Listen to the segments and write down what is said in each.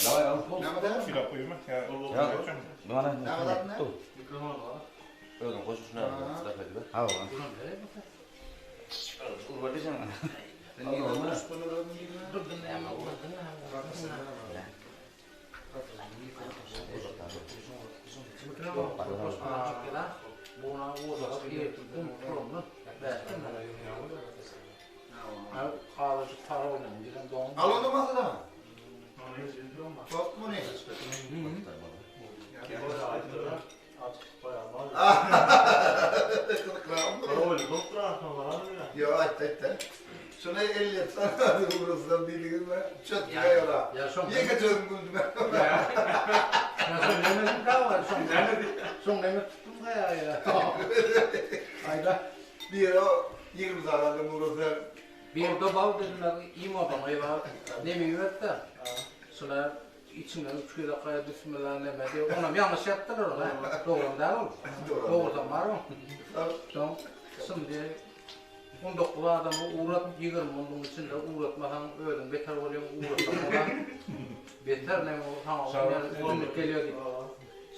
Daway al. Näme däl? Şilap goýma. Ýa. Ýa. Bana. Näme zat ne? Özüň goş şuna. Hawa. Urba diýseň. Al onda masadan. Çok mu ne? Yo aýtdy aýtdy. Şuna el ýetsen ugrasdan diýdigim we çöt ýola. Ýeke çözüm güldüm. Ya şoň nemedim ka şoň şoň neme tutdum ka ya. Aýda. Bir o 20 sagadan ugrasdan. Bir dobaw dedim imodan ýa neme ýöretdi. Şuna Içinden üç gezek gaýa bismillah neme diýip, onam ýalňyş ýapdylar ony. Dogram däl ol. Dogrusam bar oň. Soň şindi 19 adamy ugrat, 20 günüň içinde ugratmasaň özüň beter bolýaň, ugratsaň olam beter neme ol saňa ýaly üstünlik gelýär diýip.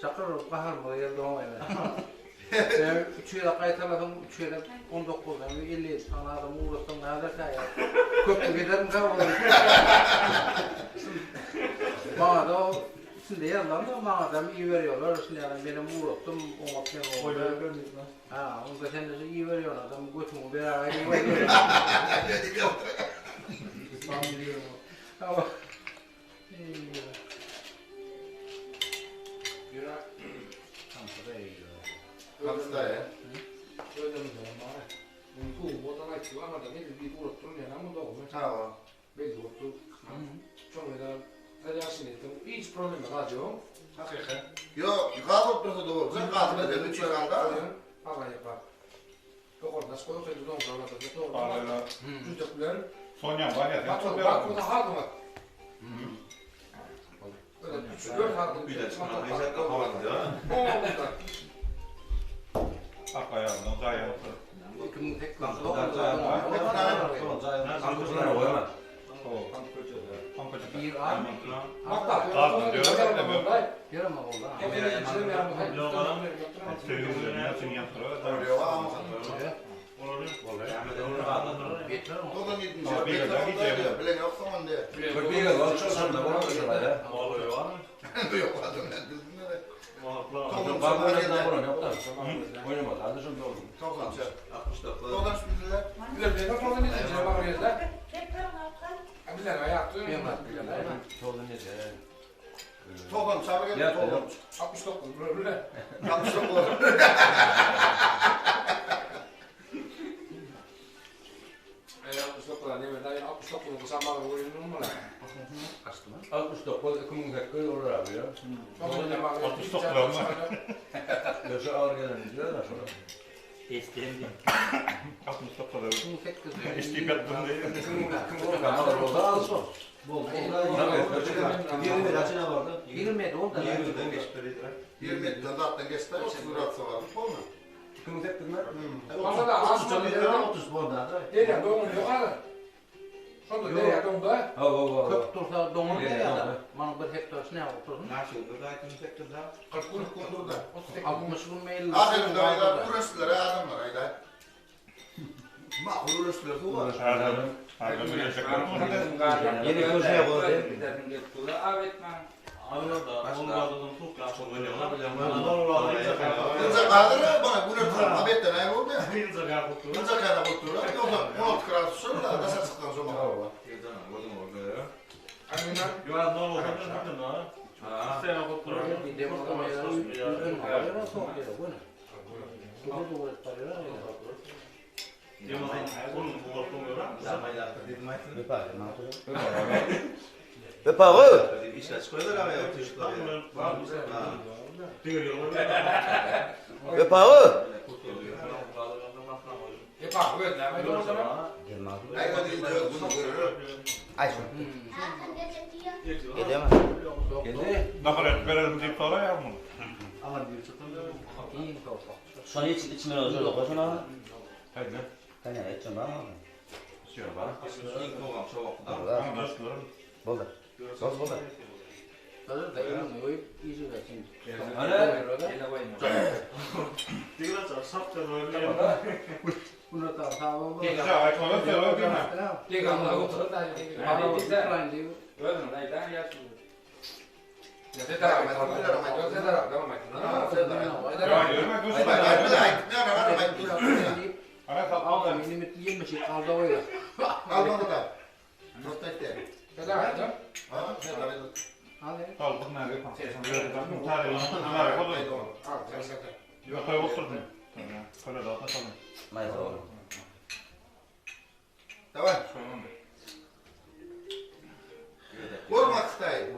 Şakyr urup gaharymyza geldi oň ýene. Üç gezek gaýtalasaň, üç gezek 19-dan 57 sany adamy ugratsaň näderkä ýa? Köplük edermikä ol? Maňa-da o içinde ýazylan-da, maňa-da iberýärler, şuny ýaly menem ugratdym, oňat hem boldy. Ha, onda sen-de şu iberýän adam götüňi beräý diýip. Hakyky. Ýok, gaz bolup dursa dogry. Gaz bilen üç ýer alda. Sonýa bar ýa. Ak aýagyny jaýa otur. Köp dursa doňur berýärler. Maňa bir hektar şne otursyn. 60 gün meyil. Nahar edip berelim diýip soraýar muny. Şony iç içmeli olsa goşuna. Hadi. Hadi etçen bar mı? Boldy. Boldy boldy. Da eliňi goýup iýjek Ana. Bunu da sağ ol. Ya aytmadan söyle değil mi? Ya yürüme gözüme. Ana Ağam satmadı. benim yemişik aldı öyle. Hadi. Kaldık nerede? Tarih. Yok koy oturdun. Şöyle de atlatalım. Maysa oğlum. Tamam. Vurmak isteyin.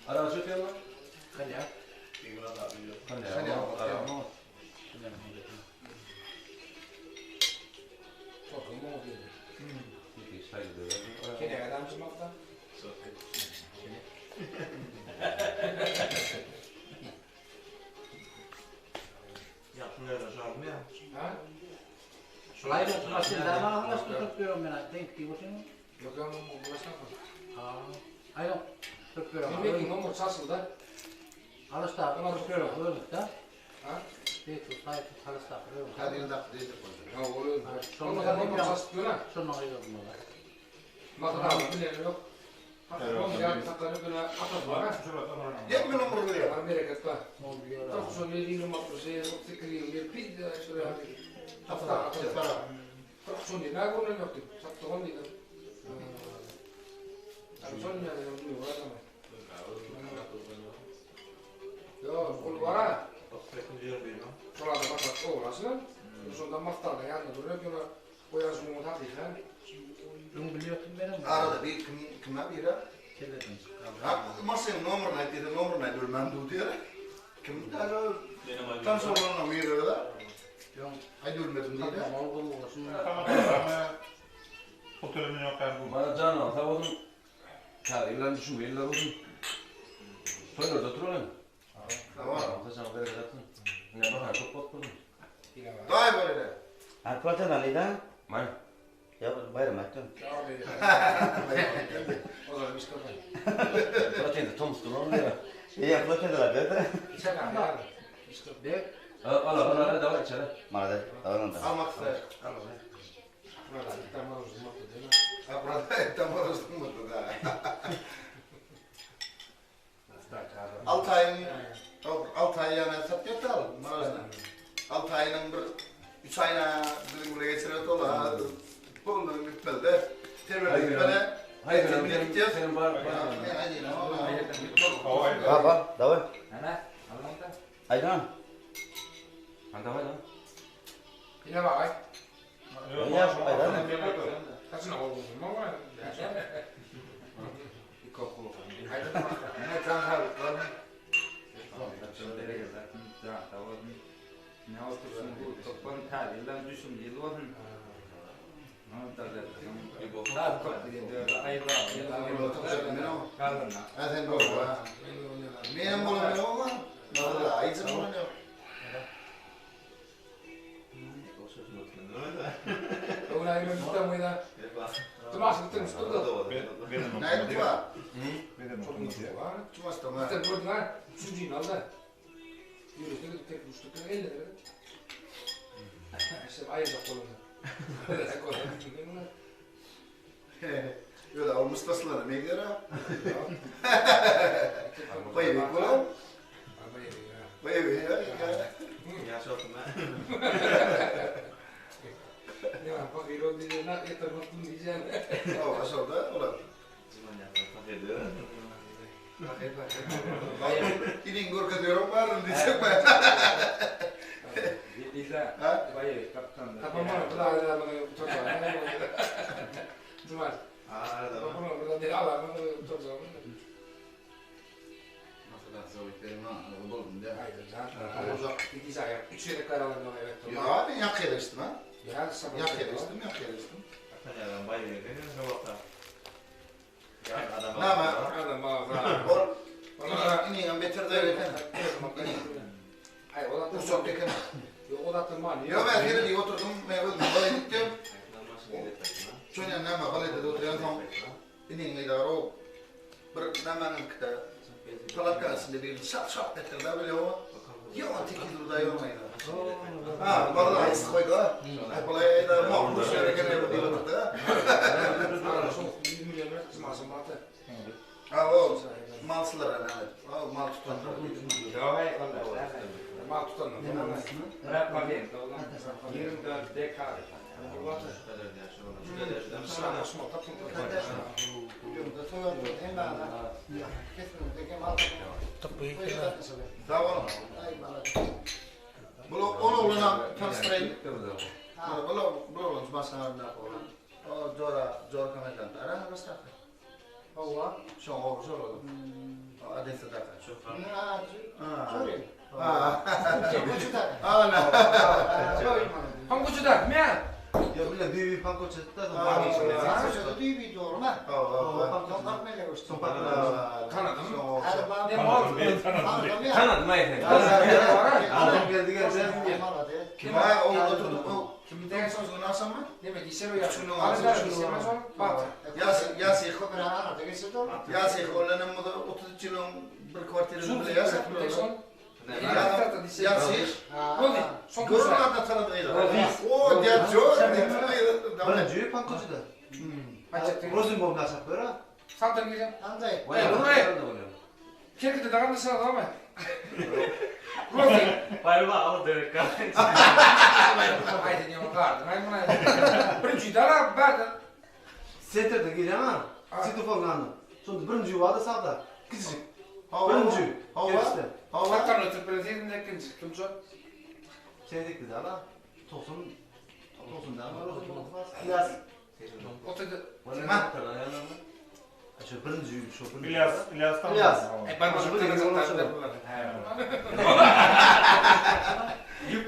Ara çöküyor mu? Hadi. Hadi ya. Şulayla aslında ama anlaştık tutuyorum ben. Denk diyorsun. Ha. Aynen. Tutuyorum. Alışta tutuyorum. Öyle de. Bir tut, hayır tut, alışta tutuyorum. Şunu ayırdım Yemin umurlu ya. Bunu biliyorsun benim. Arada bir kim kime bir ha? Kelledim. Ha, masanın numarını ayt dedi, numarını ayt ölmem du diyor. Kim der o? Tam sonra bir öyle. Ay ölmedim diye. Tamam oldu olsun. Tamam ama oturumun yok ben bu. Bana can al, sağ olsun. Ya evlen düşünme, eller olsun. Toylarda oturalım. Tamam. Tamam, sen böyle yatsın. Ne bakar, çok bak kurdum. Day böyle. Ha, platadan neydi? Man. Ya bayram ettim. Plataydı, Thomas da lan ya. Ya platadan dedi. Bek. Al al al al al içeri. Bana da tamam da. Almak ister. Ha burada tam orası mı da? Altay'ın Altay yani satıyor da Maraş'ta. Altay'ın bir üç ayına bizim buraya geçirir ola. Ondan gitmedi de. Terörle gitmedi. Hayır, Terörle benim gideceğiz. senin var. Hava Baba, davay. Aydan. Ha, davay lan. Ya aydan. Ha sen doğru. Benim bunu ne ola? Vallahi hiç bunu yok. Ne tutma? Tutmaz tamam. Öyle almış taslarını ne gider ha? Bayı bir ulan. Bayı bir ya. O aşağıda ulan. İnin gorka diyorum var mı diyecek mi? Ha? Ya ben yak yerleştim ha. Yak yerleştim, yak yerleştim. Näme? Ol iniňem beter däl eken. Iniň. Urjak eken. Ýok, men ýere diýip oturdym, men özüm golaý gitdim. Şonýan näme golaýda oturýan soň iniň gyzar o bir nämäniňkide palatkanyň içinde bir şak-şak etdirdi bilýoňmy? Ýok, tekiz urdy ýok aýda. Ha, walla aýsy goýdy. Aý, bulaý aýda, mogul şeýle eken diýip oturdy. Ha, o malçylara näme? O mal tutanlar. Mal tutanlar. Sag boluň. Bul ol oglana tanyşdyraýyn. Bul bul oglan başlanaryndaky oglan. O Jora, Jora komendant. Ara başdaky. Hawa, şoň ogly şol oglan. O Odessadaky. Ha. Ha. Hanguçuda, men. Ýa bile düýbi pankoçetde. Tanadym aý sen. Adam geldi gelse. Ha, o oturdu. O kimden soň akşammy? Demek işe mi Şunuň ağzı, şunuň Ýasy, ýasy. Ýasy olanam bu 33 ýylyň bir kwartirinde bile ýaşap. Ýasy. Görmän tanady. O, diýär, jor. Birinji pankoçetde. Rosenbaum ýaşap bera. Sandır girem. Kerkide de kandı ama. Rozi. Bayram al derek Aydın yama kardı. Ay buna. Birinci dara berdi. Center'de girýän ha. Sitofon gany. Şonda birinji ýuwada sagda. Kiçijik. Birinji. Hawa. Gerçde. Hawa. Saktan ötüp bilen ikinci kimçe. Çeyrek dedi ala. 90 90 dan var o zaman. İlyas. Oturdu. Şu birinji şu birinji. İlyas, İlyas tam. İlyas. E ben Şu birinji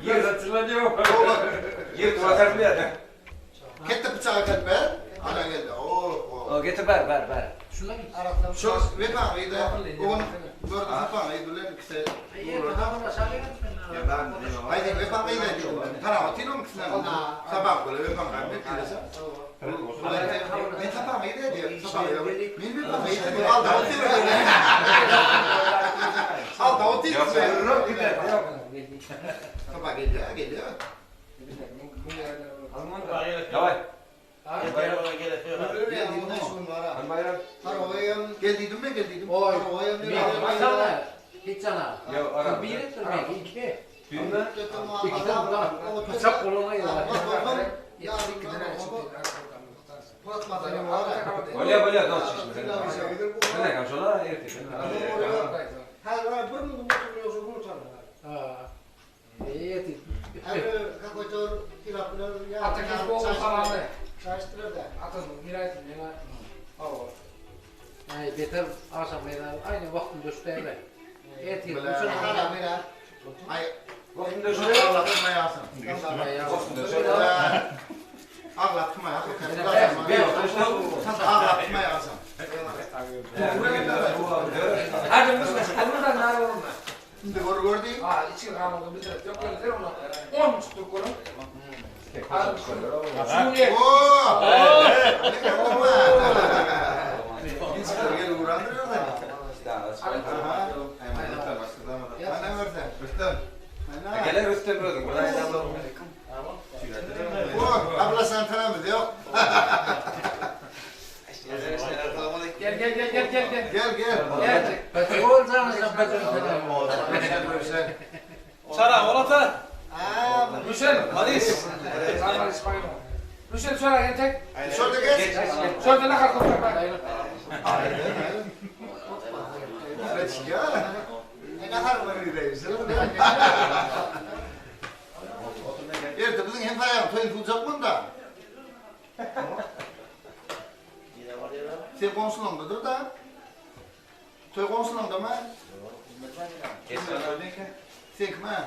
Yer hatırlanıyor. Yer tuvatar bile. Ketdi bıçağı ketme. Ana geldi. Oh, oh. O getir ver ver ver. Şu vefa idi. Oğlum gördü vefa idi bilen ikisi. Haydi vefa idi. Tarafa tinom ikisine. Sabah böyle vefa idi. Men sabah idi diyor. Sabah idi. Men vefa idi. Al da otur. Al da otur. Sabah geldi, geldi. Davay. Bayram. Geldiydim ben geldiydim. Oy. Hiç sana. Ya ara. Bir ettir belki iki. Bilmem. İki de buradan bıçak koluna gider. Bolya bolya dans şişme. Ne kam şola ertesi. Ha. İyi ettir. Atakes bu salamı. Atasın Miray ne? Avo. Ay beter akşam meydan aynı vaktin düştü Et yedim. Ay, Vaktinde şöyle. ağlatma yasın. Vaktinde şöyle. Ağlatma yasın. Bir Ağlatma yasın. Hadi muska, hadi muska nar olma. Şimdi gör gördü. Ha, içi kanalda bir taraf yok öyle der ona. 10 tuttuk onu. Suriye. Oo! Ne olma? Gel uğrandırıyor da. Ana versen. Rüstem. Ana. Gel Rüstem brother. Oo, abla sen tanımız yok. Gel gel gel gel gel gel. Gel gel. Gel. Beter olacağını sen beter. Çara, orata. Rüşen. Hadis. Sana İsmail. Rüşen şöyle gel tek. Şurada geç. Şöyle ne kadar kopar bak. Ya. Ne kadar var Erte bizim hem ayağım toyun tutacak bunda. Sen komşuluğundadır da. Toy komşuluğunda mı? Sen kime?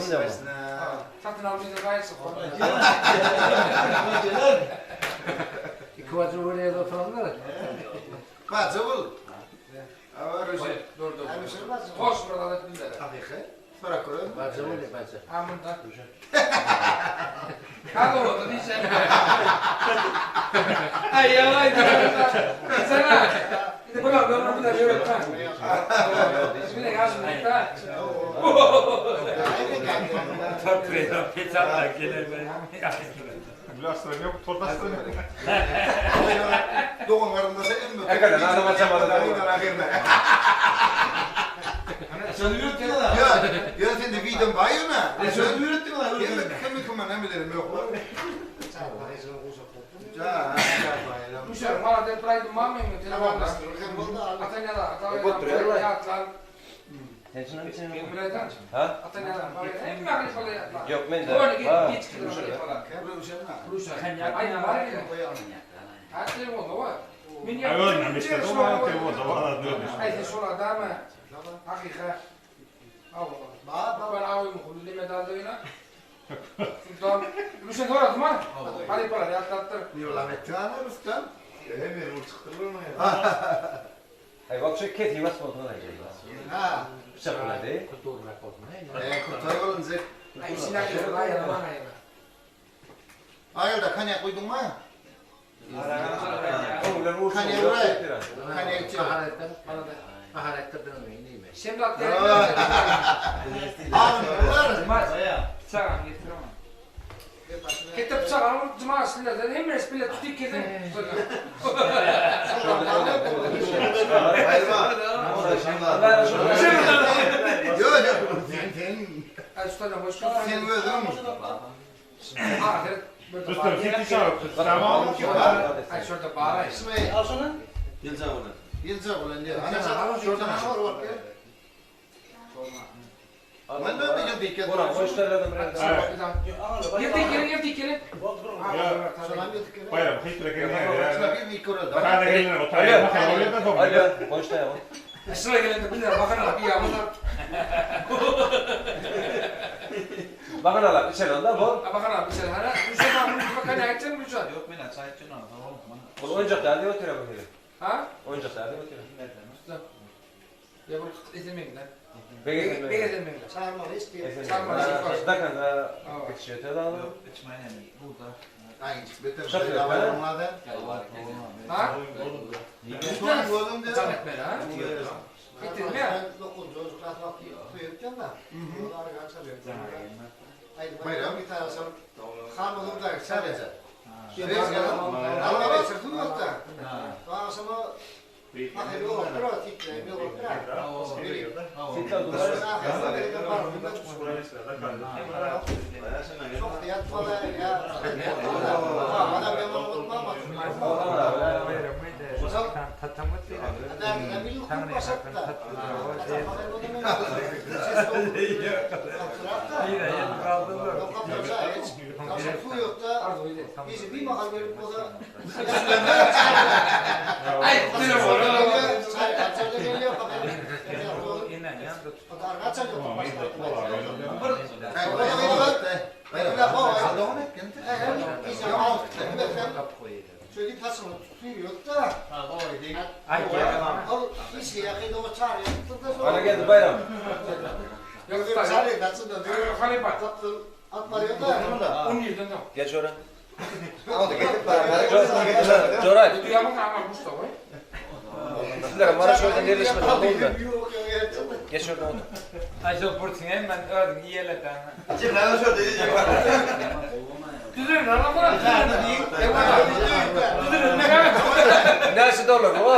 Bolmasyn diýýär. Satyn almaýda gaýyşyk. Iki bajy bir ýerde oturanlar. Bajy bul. Dur dur. Hoş bir zat bilmedi. Hakyky. Sorak görelim. Bajy bolýar bajy. Ha munda. Ha oldu diyeceğim. Ay yalan Sana. Bir de buna ben bunu da öğretmen. Bir de yazın da. Biraz yok, tortasını yok. Doğum garyndaşy emmi. Ekelen, adam açamadı. Sen ürettin la. Ya, ya sen de videon bar ýöne. Sen ürettin la. Hemme hemme kime näme bilerim ýok. Ja, Müşer bana de praydım var mı telefonda? Atanyalar, Atanyalar. Yatlar. Sen şuna bir şey mi? Ha? Ha? Atanyalar. Hemme halifalar yatlar. Yok men de. Öyle Ha. geç gidiyor halifalar. Aynen var ya. Ha telefon var. Men Ölmemişler. O bana telefon da bana dönmüş. Ay şola dama. Hakika. Ben avım kullu medalda yine. Sultan Rüşen horat mı? Halifalar yatlattır. Ay bak şu keti basma oturana Ha. Bıçak buna değil. Kulturrak bolsun. E, kurtay olun zek. Ay sinak ay aman ay. Ayılda kanyak koydun mu? Oğlan uğursuz. Kanyak buraya. Kanyak içiyor. Baharetler, baharetler dönmeyin değil mi? Şimdi at Abi bunlar. Bıçak getir ama. Getir bıçak al, cuma silahlar hem res bile tutup kesin. Yok yok. Sen sen Ay sultanım hoş geldin. sen özün. Ha, burada Rüstem bağır. gitti çağırıp. Tamam. Ay şurada bağır. İsmail. Al şunu. Yılca bunu. Yılca ulan diyor. Ana şuradan var bak ya. Ben de bir yıl Ulan hoşlarladım. Yırtık gelin, yırtık gelin. Bayram hiç Şuna bir mikro da. Kana gelin o tayı. Alo, hoşla ya. Şuraya gelin de bilmiyorum, bakın abi ya bunlar. Bakın ala, içeri onda bol. Bakın abi sen hala Rüşen abi bakın ne edeceksin Rüşen? Yok ben çay içiyorum tamam mı? Bu oyuncak da hadi otur bu hele. Ha? Oyuncak da hadi otur. Ya bu izlemeyin lan. Bege Bege izlemeyin lan. Dakan da geçiyor da. Yok içmeyin yani burada. Ay beter. Şaka Şey yok, bunlardan. Ha? Şuna koydum diyor. Can etme lan. Gittin mi? Bayram. Sadece. Alma sırtın yok da. Sitler duvar. Bizi bir mahal verip o da Ay telefonu. Bana geldi bayram. Halifa. 17'den de. Geç oraya. Aldı getirip Coray. Duyamam ama Mustafa. Sizlere Maraş oradan yerleşmedi. Oldu mu? Geç oradan otur. Ay çok burçin hemen ördüm iyi eleten. Düzülün lan bana. Düzülün. Ne Neresi dolar bu?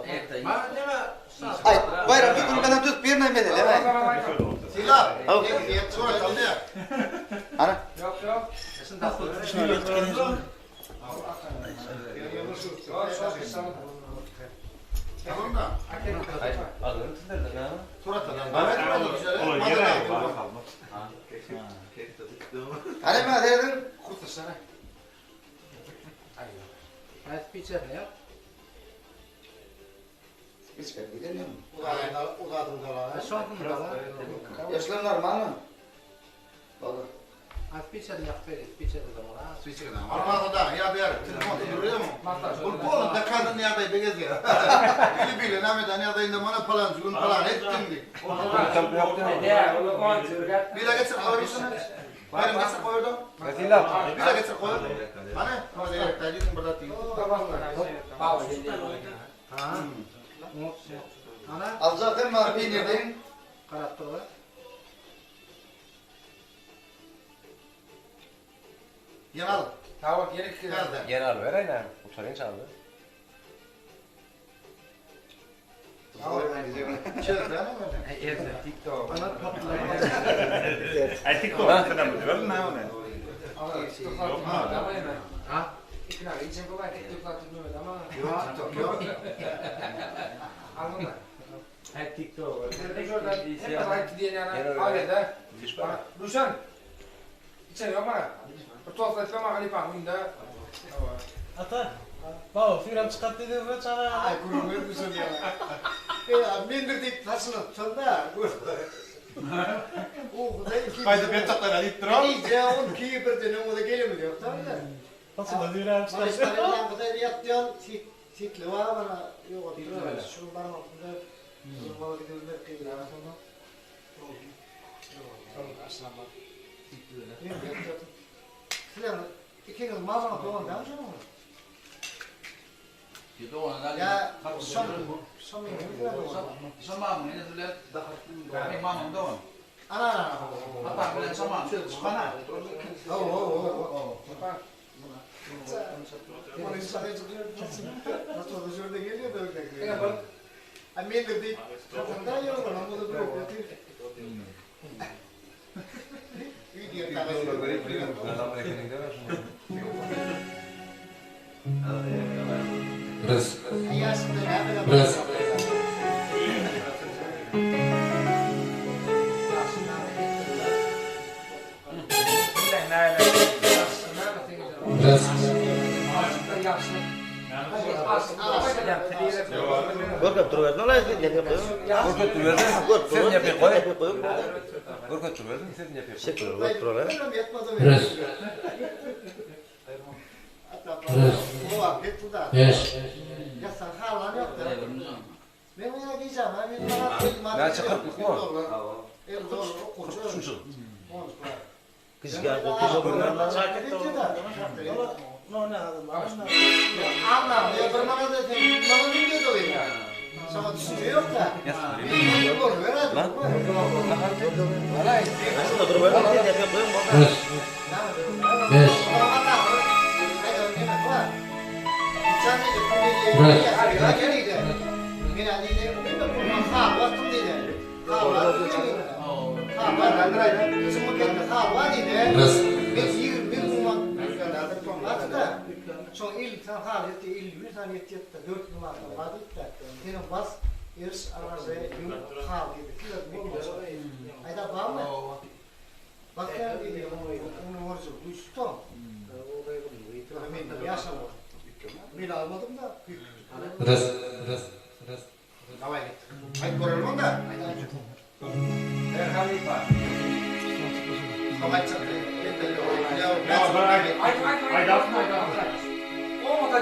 Gel Ay bayram bir gün benden tut bir ne bedel hemen. Silah. Sonra kaldı ya. Yok yok. Tamam da. Alırım sizlerden ha. Surat alalım. Ola yere. Hani ben dedim Hayat bir içer ne yap? Spiçka gidelim. Uzadyň dala. Şoňsyn dala. Yaşlar normal mı? Baba. Ha spiçada ýak beri, spiçada da bar. Almasa da ya bir telefon duruyor mu? Bu polun da kadın ya da begez ya. Bili bili nameden ya da indi bana falan gün falan ettim di. Bir de getir koyursun. Bayram getir koyurdu. Bir de getir koyurdu. Hani? Orada gerek değil, burada değil. Ha. Ana Alacak mı peynirden? garap dur. Yanal. Tamam gerek yok. Nerede? Yer al ver aynen. Uçarın çaldı. İçeride ne var? TikTok. Ay TikTok sen mi diyorsun ne o ne? Ha? İkna için kolay TikTok atılmıyor ama. TikTok yok. Anladın mı? He TikTok. Hep like diyen yani ailede. Ruşan. İçeri yok bana. Bir tuhaf etme ama hani bak bunda. Ata. Baba firam çıkart dedi ve çara. Ay gurur vermişsin ya. Ya mendir deyip taşınıp sonda. O da iki. Kaydı ben taklar alıp duram. İyice on ki bir dönem o da gelemiyor tamam da. Nasıl da firam Bana çıkart. işte bu da yatıyor sit sitli var bana yok oturuyor. Şu bana altında. Şu bana gidiyorlar ki ya sonra. Silen ikiniz mazana doğan değil mi canım? Ya şam şam Ana ana. Oo oo oo. Nasıl da şurada geliyor da öyle. Ha men de deyip da yok ama bu da bir yatıyor. Biraz. Görkep duruverdi. Ola yapıp koyun. Görkep duruverdi. Sen yapıp koy. Görkep duruverdi. Sen yapıp koy. Biraz. Näçe 40 mı? Kızgar kokusu Şoň 50 tane hal etti, 51 tane etti, 4 numara var diýdi. Senin bas eriş ararda hal diýdi. Ayda bar mı? Bak ya diýdi, onu orcu güçtü. Men yaşam. Men almadım da. Res, res, res. Davay git. Ayt görelim onda. Davay çıktı. Ayda O da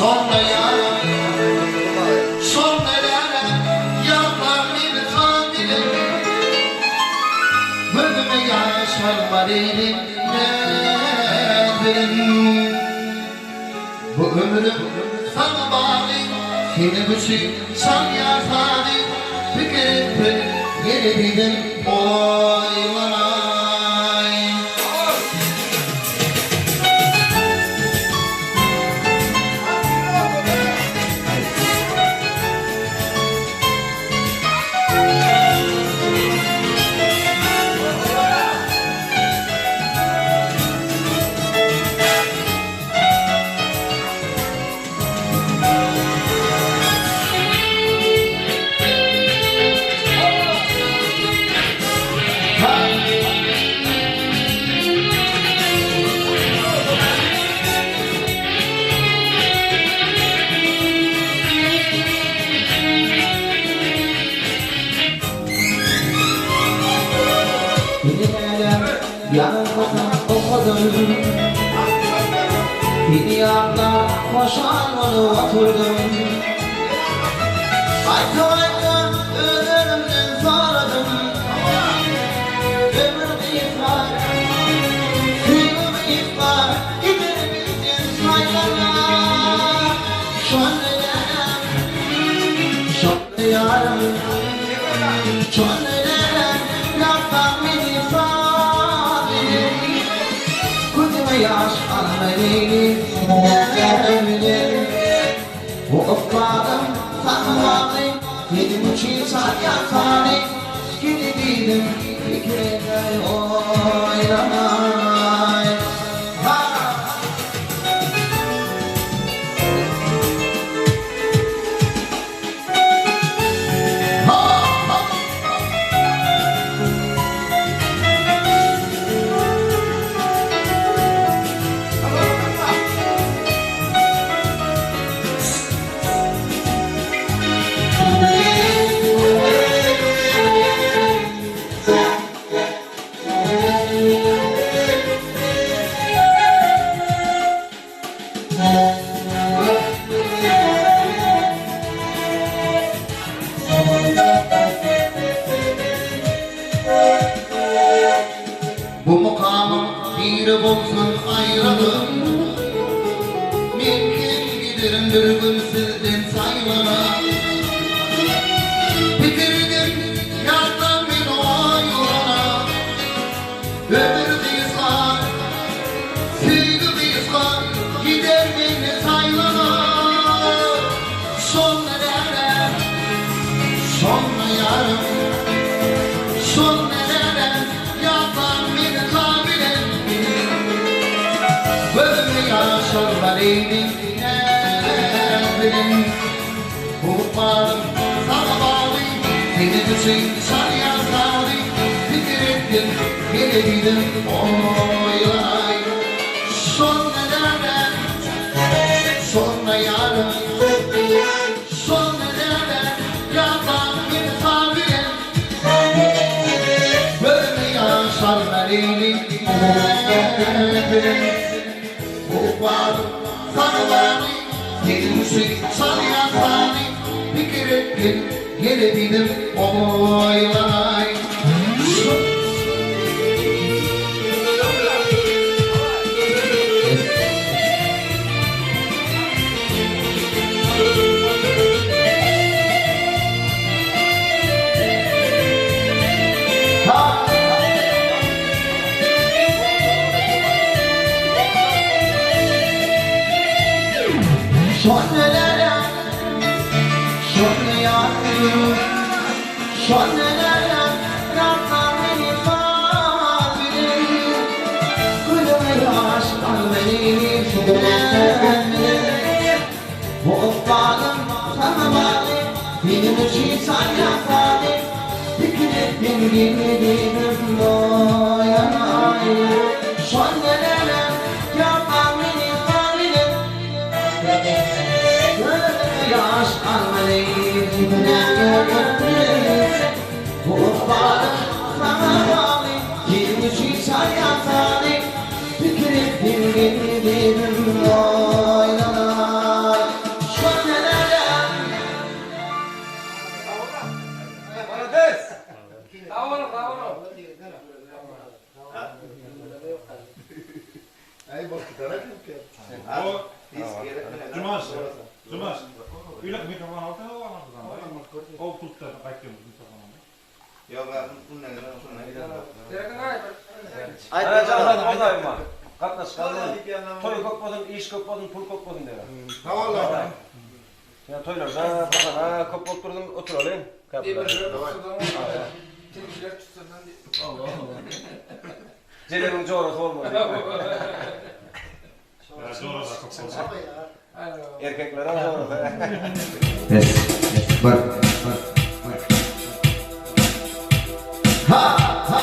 Sonra yaram, sonra yaram, yapar bir tabirim. Bölüme yaşar elim, ne Bu ömrüm sana bağlı, seni bütün san yasadı. Fikir ettim, yeri dedim, oylanay. Ýazmasam okadym. Seni ýatlap hoşal bolup oturdym. Gaýta-gaýta öz-özümden soradym. Ömür gysga, söýgi gysga, gider bizden saýlana. Şonda ýaram, şonda ýarym, şonda ýaram, ýatlaň meni saz bilen. Gözüme ýaş alma leýli, näme bilen. Bu ykbalym saňa bagly, Seniň üçin çalýan sazy, Gidi diýdim, pikir edeý oýlanaý. Ha! Ha! Ha! Bu mukamyň biri bolsun aýralyk Men hem giderin bir gün sizden saýlana Pikir edip ýatlam men oýlana Ömür gysga, söýgi gysga Gider meni saýlana Şonda näme, şonda ýarym Şonda näme, ýatlam meni sag bilen Gözüme ýaş alma leýlim näz bilen Bu ykbalym saňa bagly Seniň üçin çalýan sazy Pikir etdim, gele diýdim oýlanaý Şonda näme, şonda ýarym Şonda näme, ýatlam meni sag bilen Gözüme ýaş alma leýlim näz bilen Bu ykbalym saňa bagly Seniň üçin çalýan sazy Pikir etdim, gele diýdim oýlanaý. Şonda näme, şonda ýarym, şonda näme, ýatlam meni saz bilen. Gözüme ýaş alma leýlim, näme Bu ykbalym saňa bagly, Seniň üçin çalýan sazy, Pikir etdim gizlinim oýanaý. Şonda näme, ýatlam meni saz bilen. Gözüme ýaş alma leýlim, näme Bu ykbalym saňa bagly, Seniň üçin çalýan sazy, Pikir etdim gizlinim oýlanaý. Şonda näme. Malades. Sag boluň, sag boluň. Aý bol gitara kim Jumaş, Jumaş. Öýlek mikrofon alsana o pultda gaýtýan mikrofon. Ýok, bundan şuna gidelim. Serediň aý. Ana janladım ozaýma. Gatnaşyk Toý köp bolsun, iş köp bolsun, pul köp bolsun diýär. Sag ol. Ýa toýlarda bahana köp bolup durdum, oturalyň. Demirler tutsadan, tilkiler tutsadan diýip. Jelebiň jorasy bolmaly. Jorasy köp bolsun. Erkekleriň jorasy. Test. Bir, bir, bir. Ha! Ha! Ha!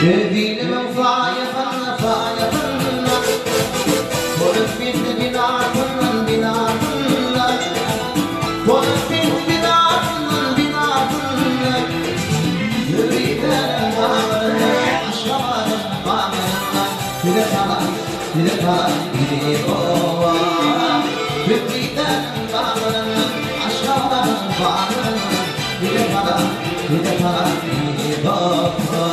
Öz ilimiň saýasynda, saýasynda, Tolup bitdi binasyndan, binasynda, Tolup bitdi binasyndan, binasynda. Ýöritäniň bagynda, Aşgabadyň bagynda, Size salam, size salam, eziz oba. Ýöritäniň bagynda, Aşgabadyň bagynda, Size salam, size salam, eziz oba.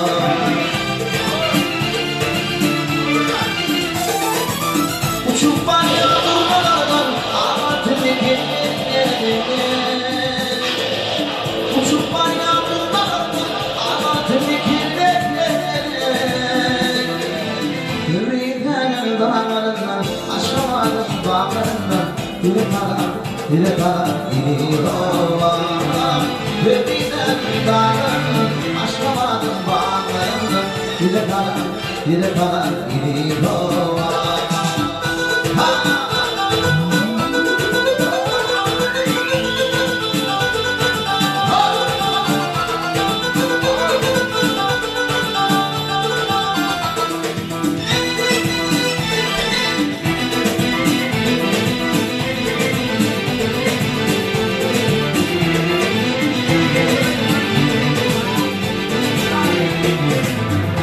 Uçup barýan durnalardan amatly kellelerinden. Uçup barýan durnalardan amatly kellelerinden. Ýöritäniň daglaryndan, Aşgabadyň baglaryndan, Size salam, size salam, eziz obam. Ýöritäniň daglaryndan, Aşgabadyň baglaryndan, Size salam, size salam, eziz obam.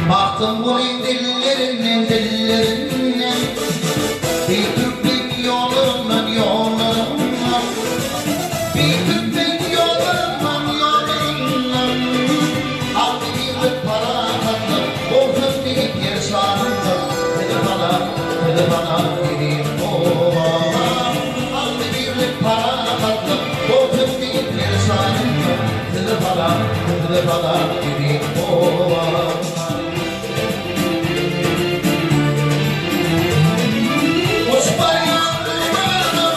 Magtymgulyň dillerinden, dillerinden, Beýik türkmen ýollaryndan, ýollaryndan, Beýik türkmen ýollaryndan, ýollaryndan, Agzybirlik, parahatlyk bolsun diýip ýer şarynda, Size salam, size salam eziz obam. Agzybirlik, parahatlyk bolsun diýip ýer şarynda, Size salam, size salam eziz obam. Uçup barýan durnalardan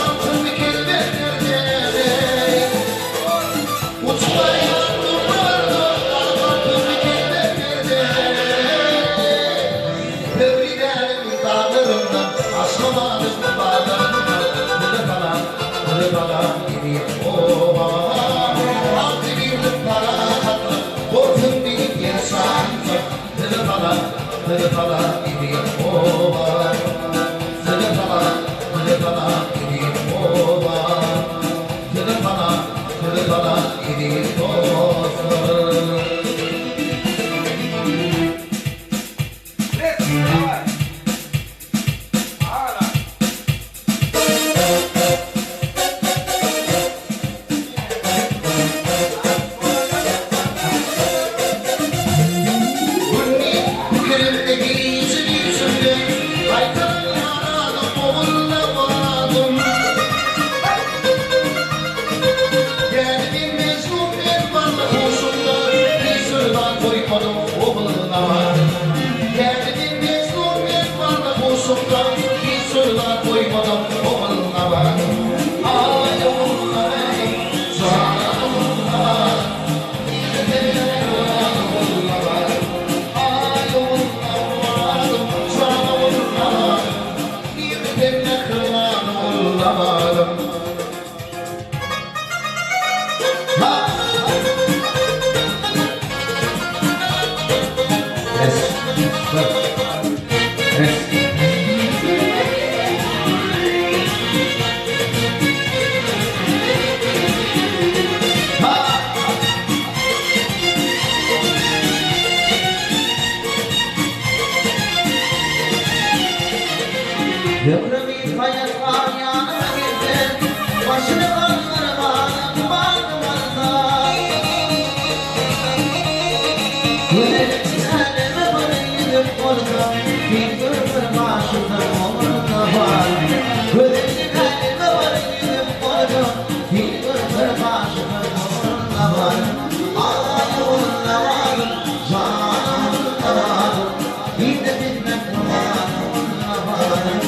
altyn kelbeklerden. Uçup barýan durnalardan altyn kelbeklerden. Pöwrizäniň daglaryndan, Aşgabadyň bazaryndan, Size salam, size salam eziz obam. Agzybirlik, parahatlyk bolsun diýip ýer şarynda, Size salam, size salam eziz obam. Size salam, size salam eziz obam. Size salam, size salam eziz dostlar. Gündiz pikirimde gije düýşümde Gaýtadan ýaradym ogulla baradym. Däli men Mejnun men barly huşumda Hiç bir zat goýmadym ogulla baradym. Däli men Mejnun men barly huşumda Hiç bir zat goýmadym ogulla baradym. Aý ogulla eý, jan ogulla baradym. Ömrümi haýatlar ýanyma gelsin, Başyny galdyrman ykbalyň alsa. Gözellik äleme bir ýüzük bolsa, Sen görür başyna ogluna bar. Gözellik äleme bir ýüzük bolsa, Sen görür başyna ogluna bar. Aý ogluna barym, jan ogluna barym, Diýdi bilmek bar ogluna barym.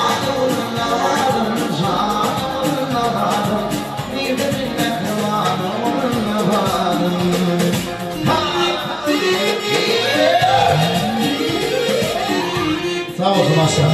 Aý ogluna barym, jan ogluna barym, Diýdi bilmek bar ogluna barym. Sag bol Jumaş jan.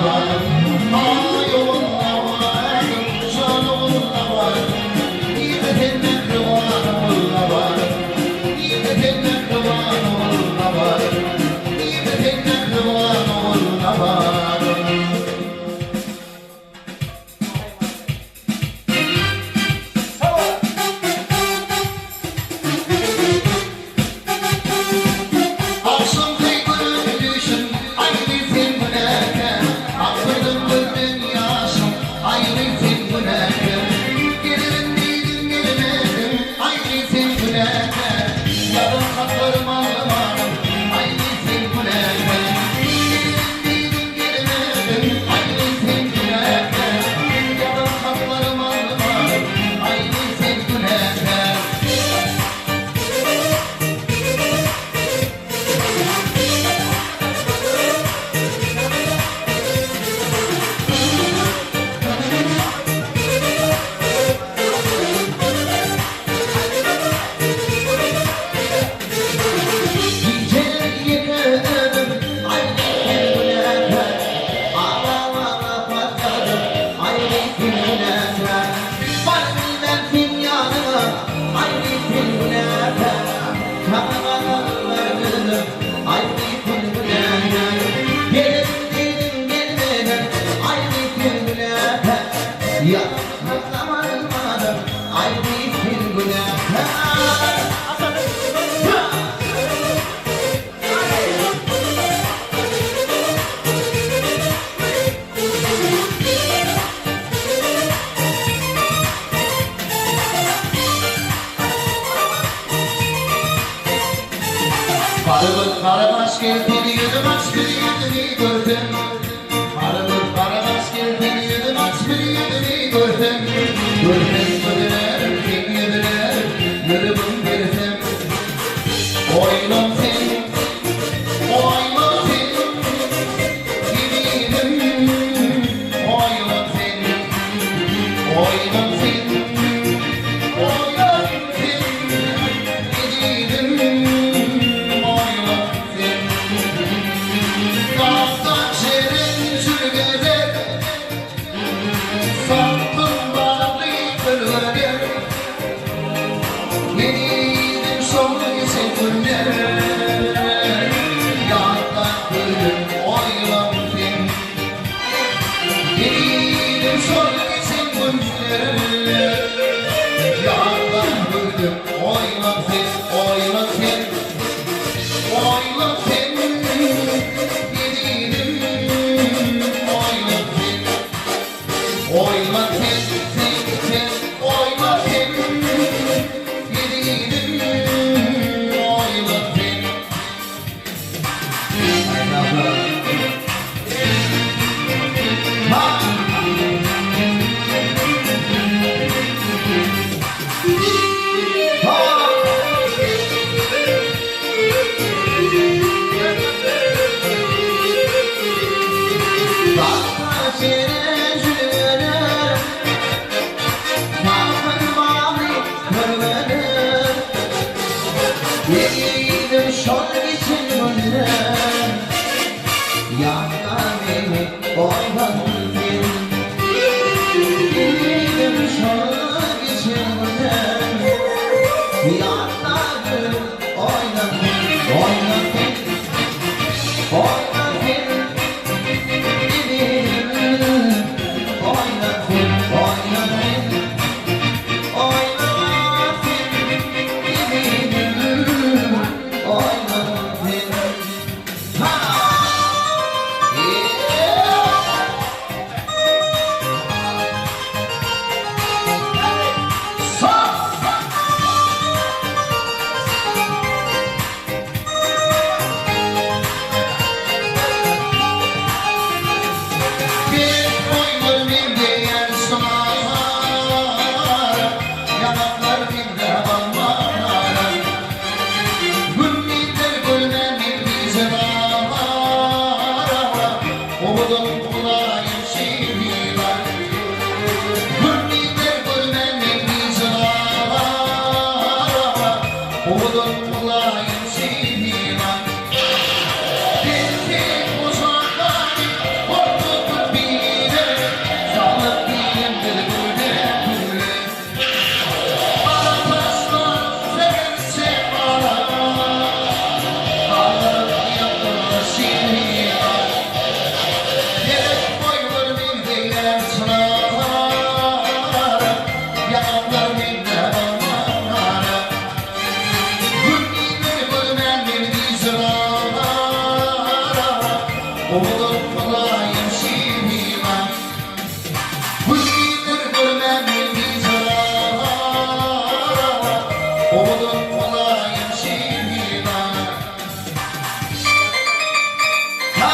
bar. Aý ogulna barym, jan ogulna barym. Nirde sen mähriban ogulna barym. Nirde sen mähriban ogulna barym. Nirde sen mähriban ogulna barym. Agşamky gören düýşüm, aýry sen günäkär. Akdyrdym gözden ýaşym, aýry sen günäkär. Gelerin diýdim gelemedim, aýry sen günäkär. Ýazan hatlarym almadym, aýry sen günäkär. Gelerin diýdim gelemedim, aýry sen günäkär. Ýazan hatlarym almadym, aýry sen günäkär. Gijeler ýeke özüm, aýry sen günäkär. Aglap-aglap patladym, aýry sen günäkär. Baryp bilmän seň ýanyňa, aýry sen günäkär. Saňa galanlar özüm, aýry sen günäkär. Gelerin diýdim gelmedim, aýry sen günäkär. Ýalan saklamalmadym, aýry sen günäkär. Gara gara baş gel seni ýüzüm aç bir ýüzüni görsem. Gara gara baş gel seni ýüzüm aç bir ýüzüni görsem. Görsem gözlerim seň ýüzlerim ýüregim bersem. Oýlan sen, oýlan sen, Ýüregim, oýlan sen, oýlan sen, oýlan sen, Ýüregim, oýlan sen. Dagda şirin jülgeler, Salkyn bagly kölgeler, Meniň şol geçen günler, Ýatla gülüm oýlan sen. Meniň şol geçen günler, Ýatla gülüm oýlan sen, oýlan sen, Oýlan sen, Ýedirim, oýlan sen. Oýlan sen, sen, sen, oýlan sen, Ýedirim, oýlan sen. Dagda şirin jülgeler, Salkyn bagly kölgeler, Ýedirim şol geçen günler, Ýatla meni oýlan sen. Ýedirim şol geçen günler, Ýatla gülüm oýlan sen, oýlan sen, Oýlan sen, Ýedirim, oýlan sen, oýlan sen, Oýlan sen, Ýedirim, oýlan sen. Ha! Yeah! Bir boýlar meňzeýän şar, Ýaňaklar meňzäp almalara. Gün gider görmän men gije bar, Owadan bulaýyn şiribar. Gün gider görmän men gije bar, Owadan bulaýyn şiribar. Sen uzakdan korkup Owadan mylaýym şirina. Gül görmä men biçara. Owadan mylaýym şirina. Ha!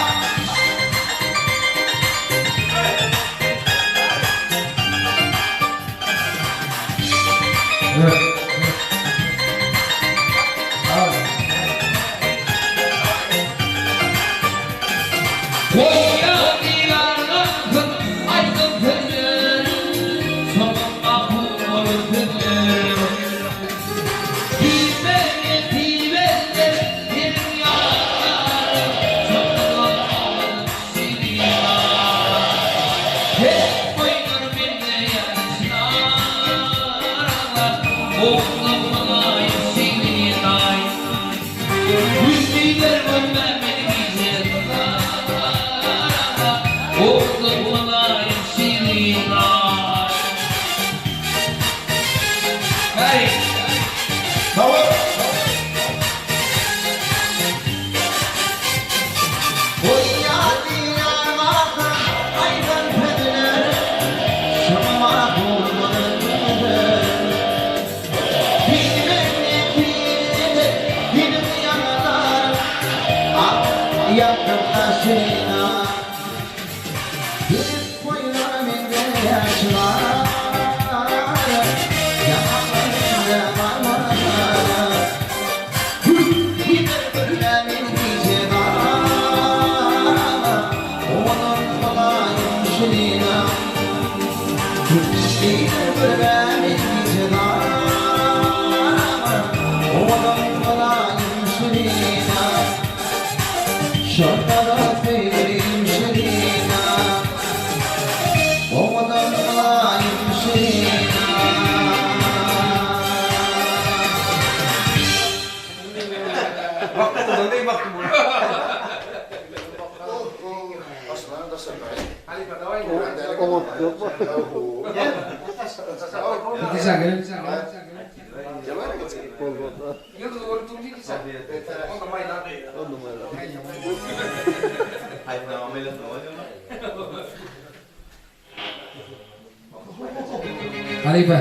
Halypa,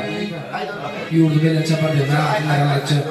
ýurdy belent çapar diýen, men aýdymlara aýtjak.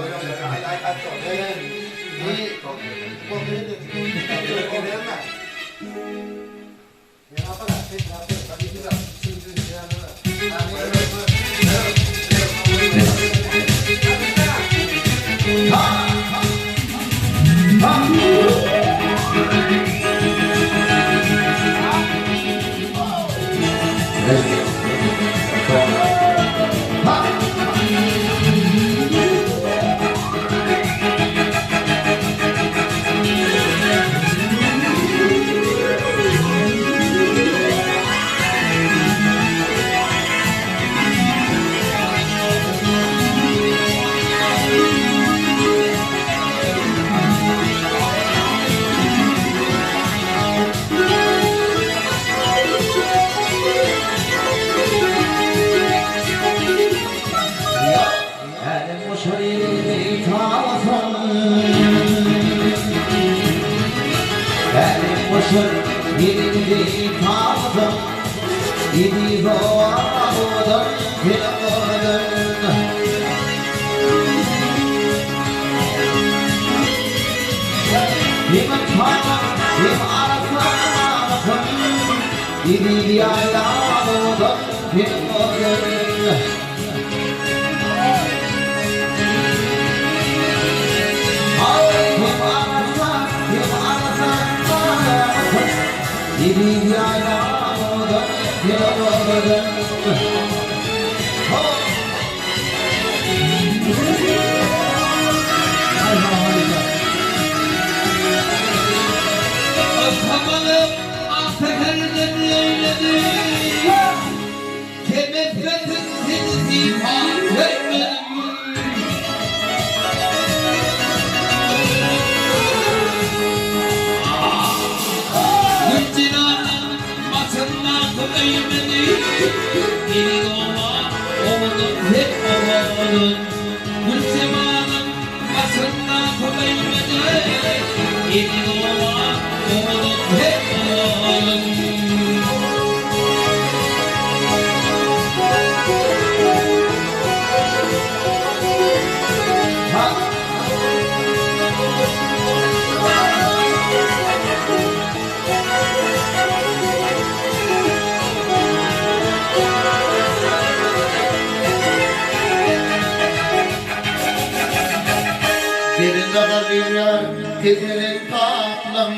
Damarlyýar teselek tatlym.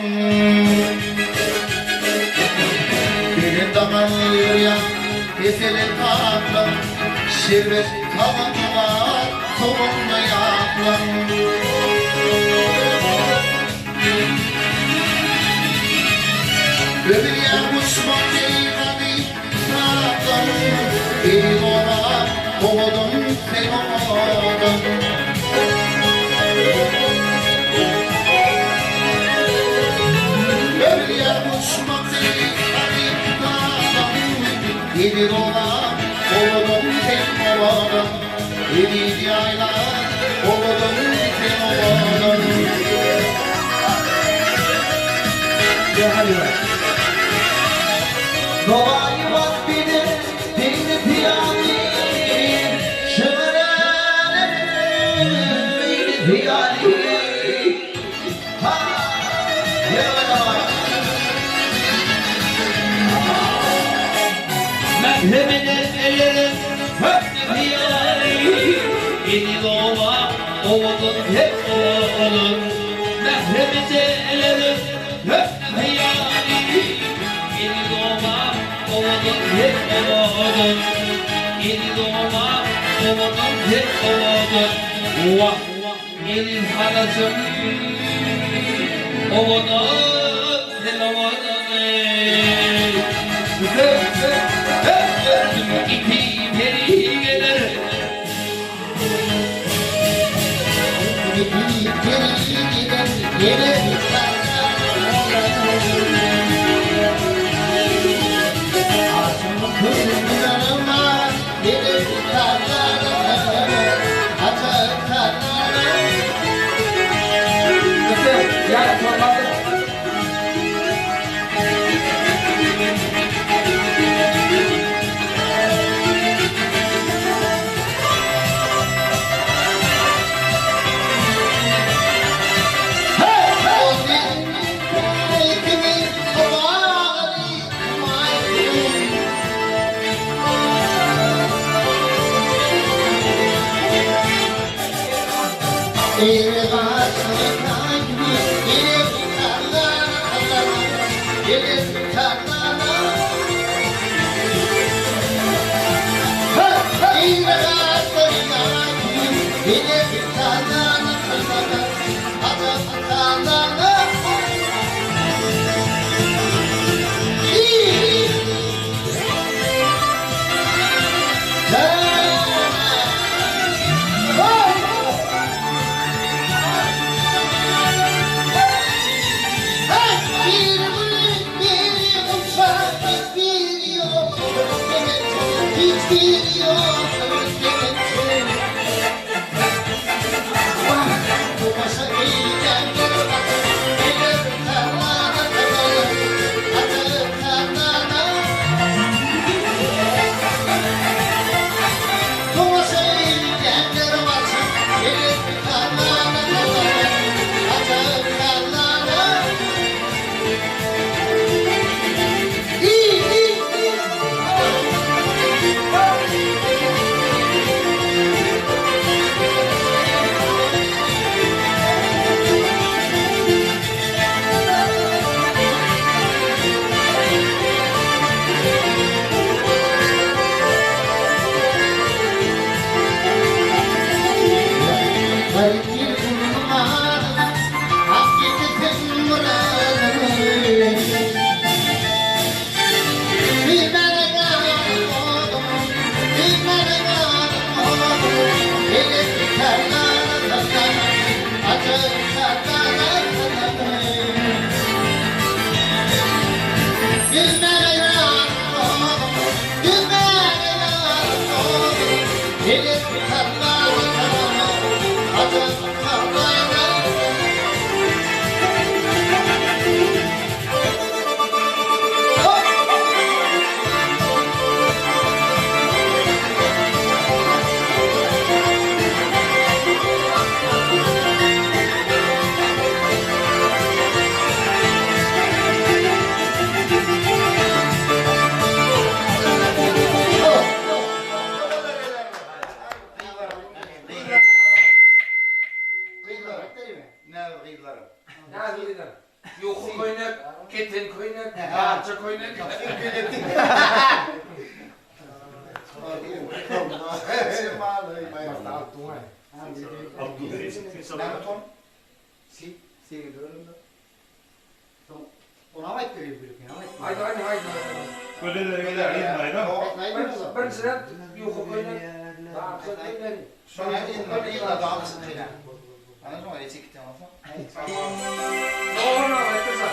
Belent damarlyýar teselek tatlym. Şerbet tagamy bar soganly ýaplym. Öwülýär uçmak deý gadym tatlym. Eý oba, owadan sen owadan. Öwülýär uçmak deý gadym tatlym. Eziz oba, owadan sen owadan. Eziz ýaýla, owadan sen owadan. Dogaýy wasp edip deňzi pyýaly, Şygyrlary beýle hyýaly. Ha! Ýene gaýtalamaý. Mähremeden ellerim hökde hyýaly, Eziz oba, owadan hep owadan. Mähremede ellerim hökde hyýaly, Eziz oba, owadan hep owadan. Eziz oba, owadan hep owadan. Wah, eziz Halajym, owadan sen owadan eý. Gördüm iki peri geler. İki peri geler, geler köýnek, darja köýnek. Näme ton? Si, si bölümde. Soň onam aýt bereyim bir Aýt, aýt, aýt. Gözeller geler ýygnayda. Birinjiden ýuka köýnek, darja köýnek. Şoňa ýygnada alysyn diýen. Ana şoňa çekip bolsa. Dogryny aýtdyrsa.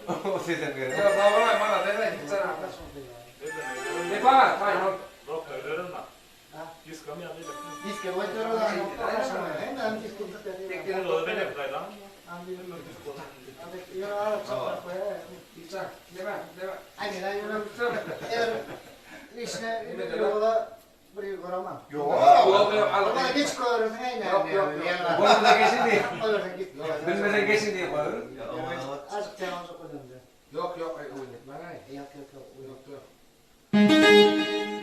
O sesem gerek. Ýa sag bol, maňa deme, hiç jana. Lepa, taý ol. Diske goýdurlar. Hemen diske Yok. Geç koyarız ne? Yok yok yok. Bolmasa geçin diye. Bilmesen geçin diye koyarız. Azıcık temaza koydum. Yok yok, ay oynatma ay. Yok yok yok. Yok yok.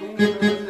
Dum dum dum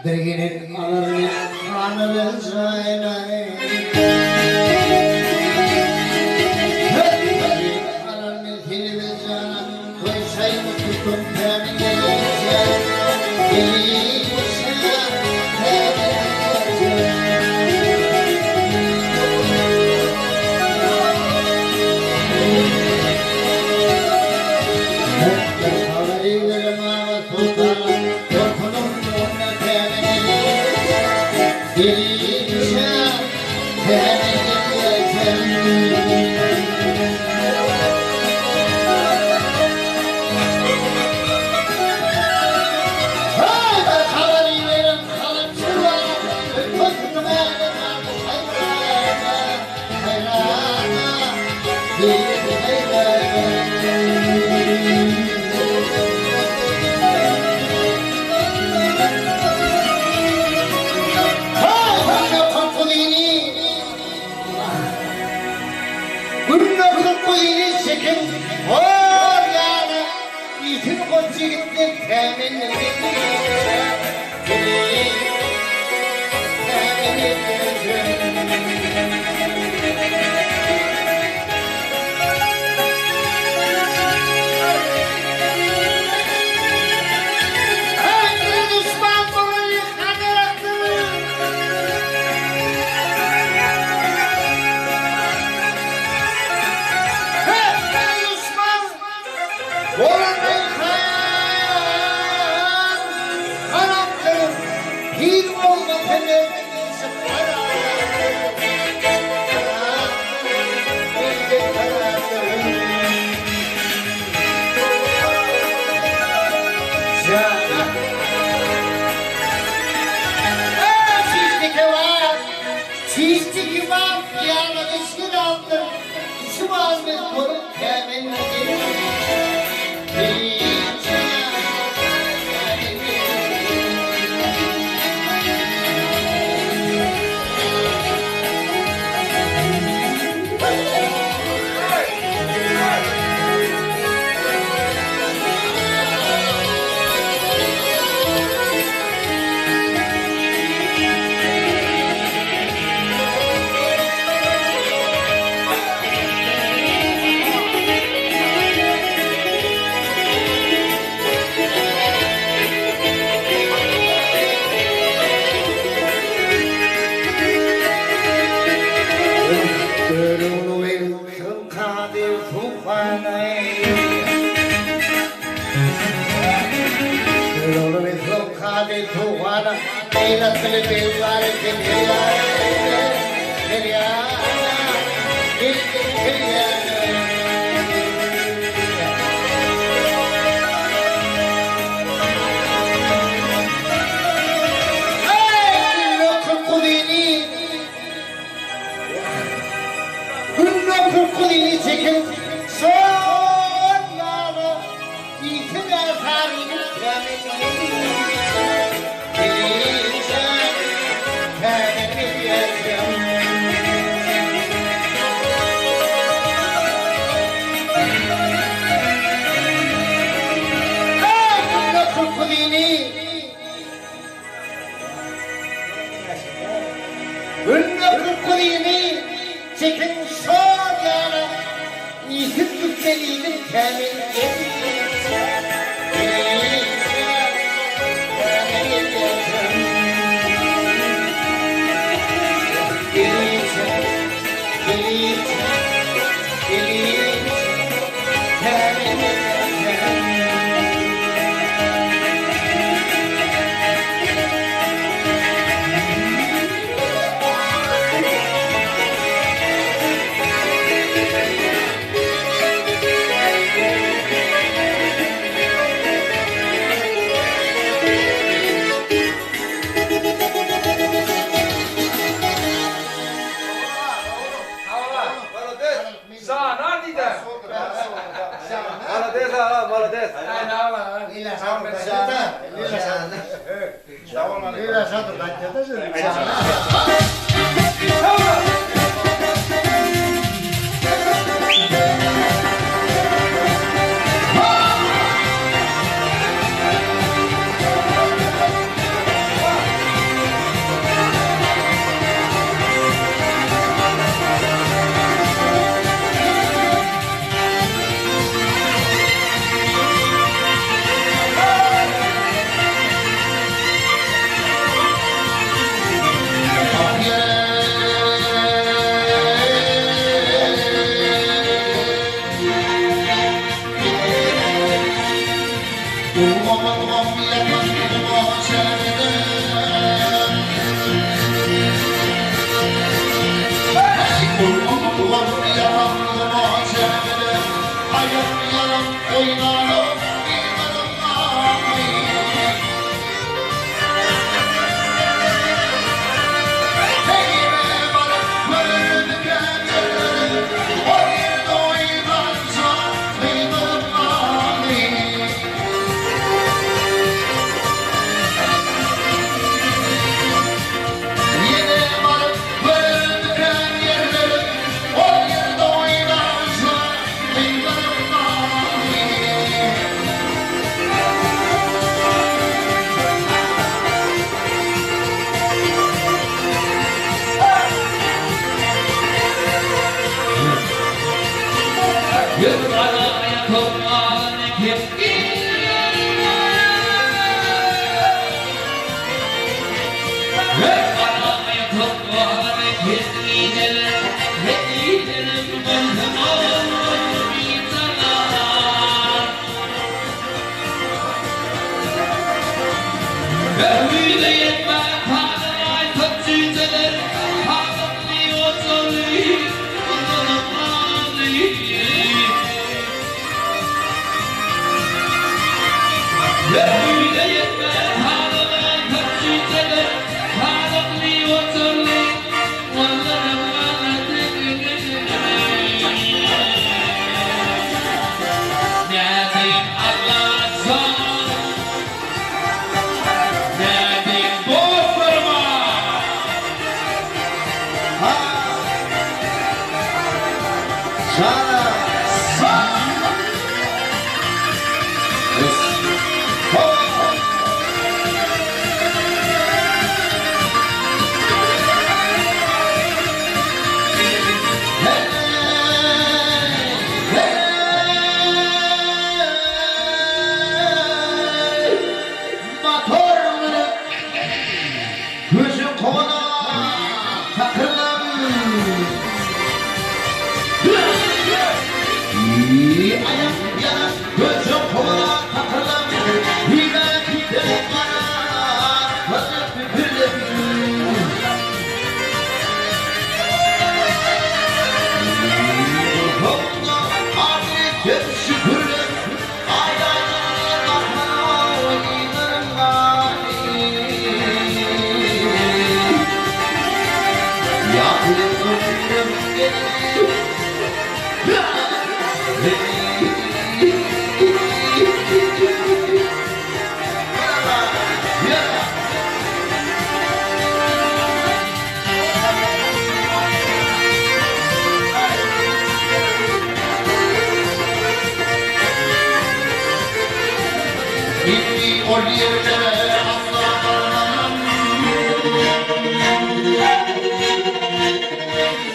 Derginin alır kanı zaynay. Çekiň şor ýala, Iýsiz gitmeliydim kämil gelýänçä, Gelýänçä, kämil gelýänçä. Gelýänçä, gelýänçä, gelýänçä, kämil gelýänçä. Malades ha, malades.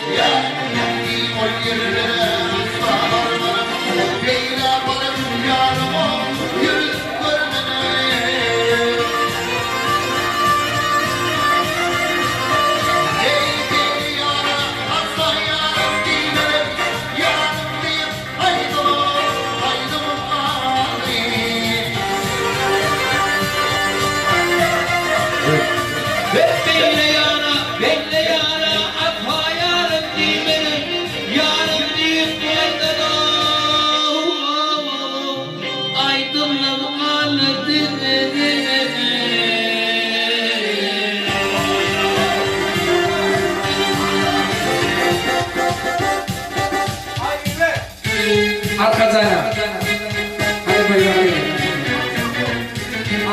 Yeah.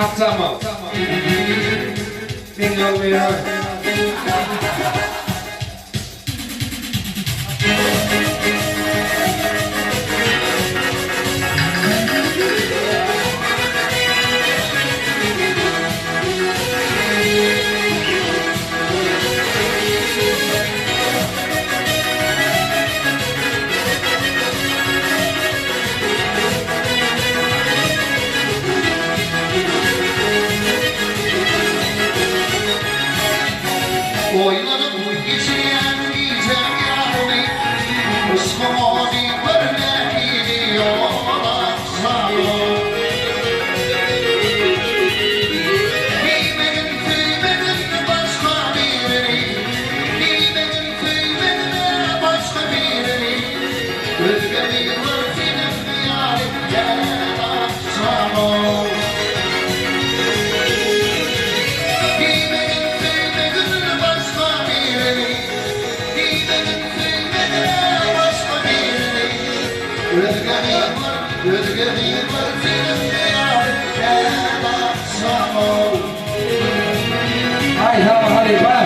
Akjama. Men ýolmaýar. Oýlanyp geçirýän gijäň ýarymy, Yşgym ody gör nähili ýol açjaýyn. Diýmegin söýmedim başga birini, Diýmegin söýmedim başga birini, Özge gyzlar seniň ýaly däl akjamym. Diýmegin söýmedim başga birini, Diýmegin söýmedim başga birini, Özge gyzlar, özge gyzlar seniň ýaly däl akjamym. Aý sag halypa.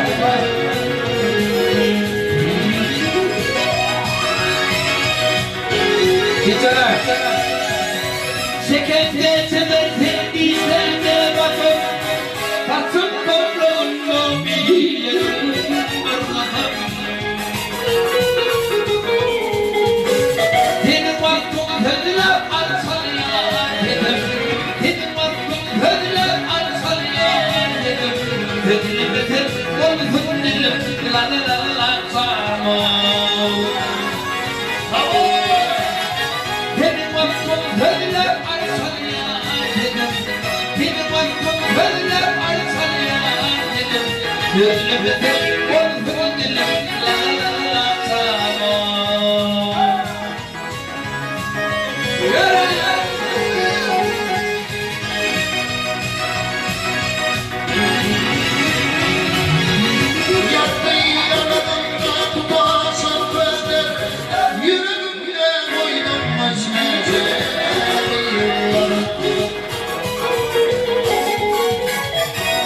Gitjana. Çekende çeber sen diýsende bakyp, Saçyň topragynda bilerin bir kasam. Seniň waspyňy sözläp arçalýar sesim, Seniň waspyňy sözläp arçalýar sesim, Sözlemesem bolsun dilim la-la-la-la-la-jana. Seniň waspyňy sözläp arçalýar sesim, Seniň waspyňy sözläp arçalýar sesim, Sözlemesem bolsun dilim la-la-la-la-jana. Ýöre! Ýatdy ýanymda tutaşan gözler, Ýüregimde goýdum näçe ýyllar.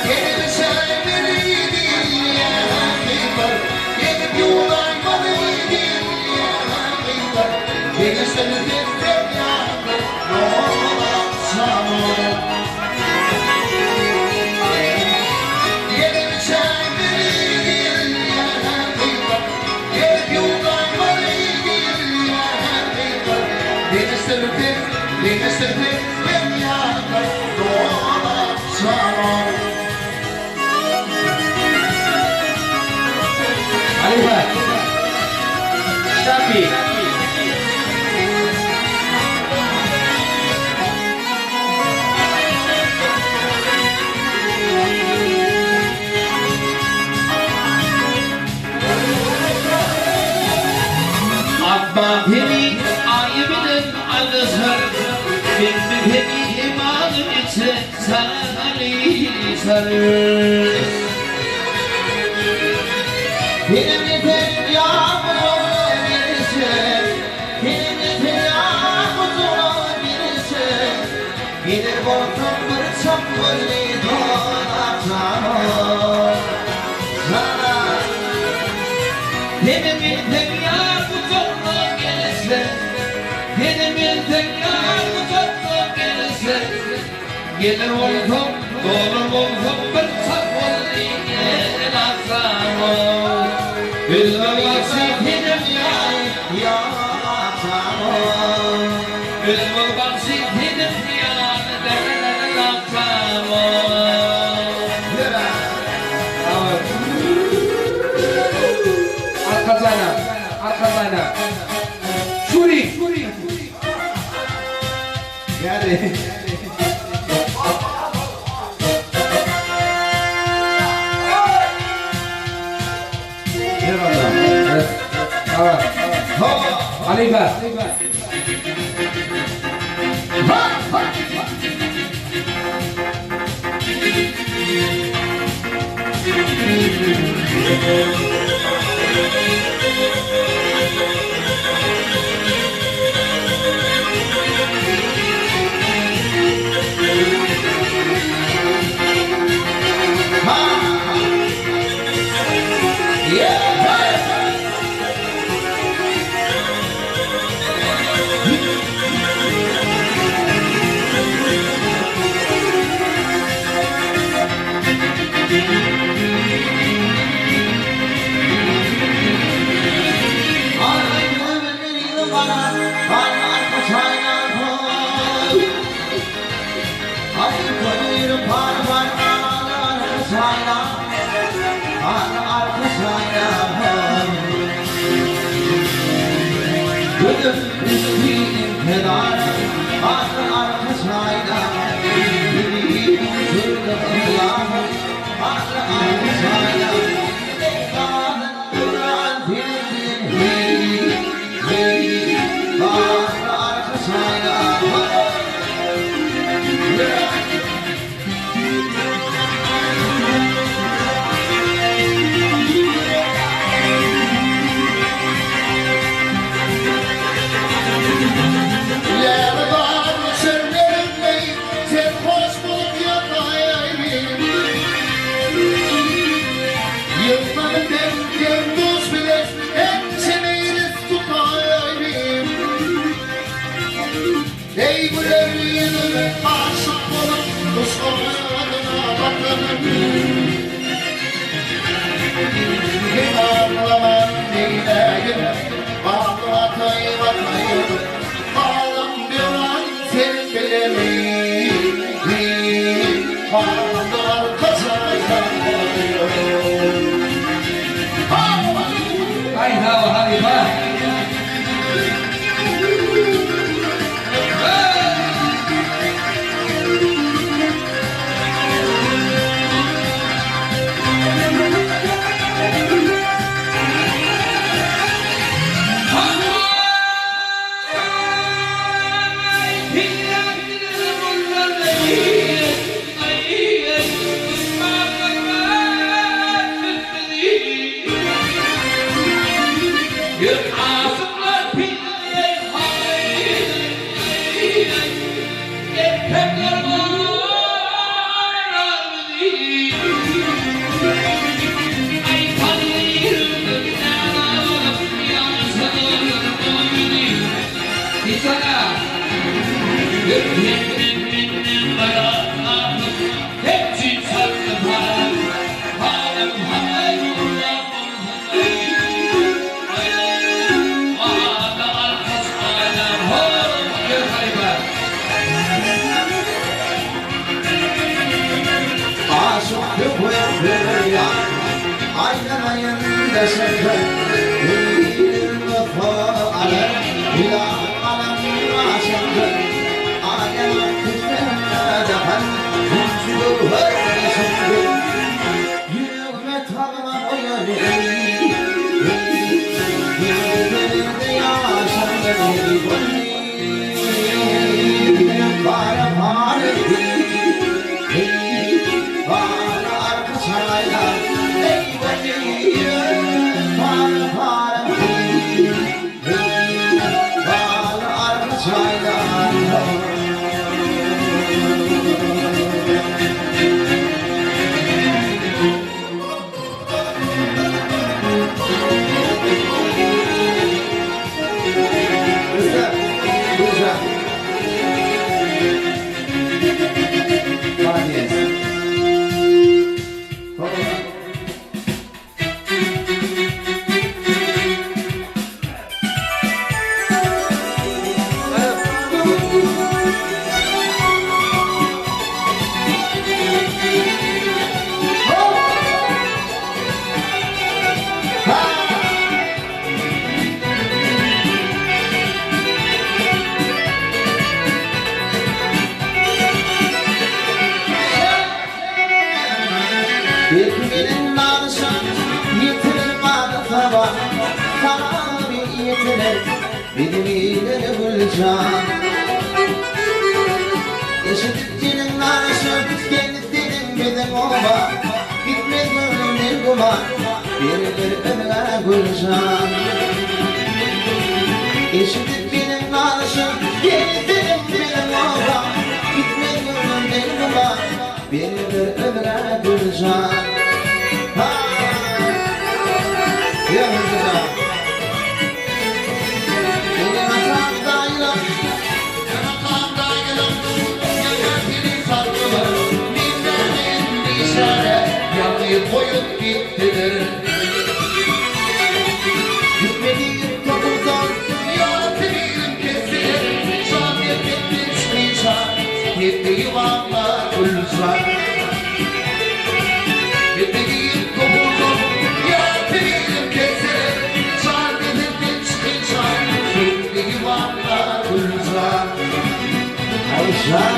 Gelip şäýmeli diýýän gyzlar, Gelip ýuwdaýmaly diýýän gyzlar, Geňeşdirmesek sen ýaly ýol açamok. Gelip şäýmeli diýýän gyzlar, Gelip ýuwdaýmaly diýýän gyzlar, Geňeşdirmesek, geňeşdirmesek sen ýaly ýol açamok. Halypa. Şapi. Atma seni aýy bilen alyşar, Men seni imanym içe çalyşar. Senem ýeter ýar gelişe, Senem ýeter ýar gelişe, Geler bolsam bir çapgynly dolakjana. Jana. Senem ýeter ýar gujagyna gelişe, Senem ýeter ýar gujagyna gelişe, Geler bolsam, dolar bolsam bir çapgynly dolakjana. Üzme bagşy senem Ýar Üzme bagşy senem ýar dolakjana. Arkasana. Arkasana. Şuri. Geldi. Halypa. Ay hava halypa.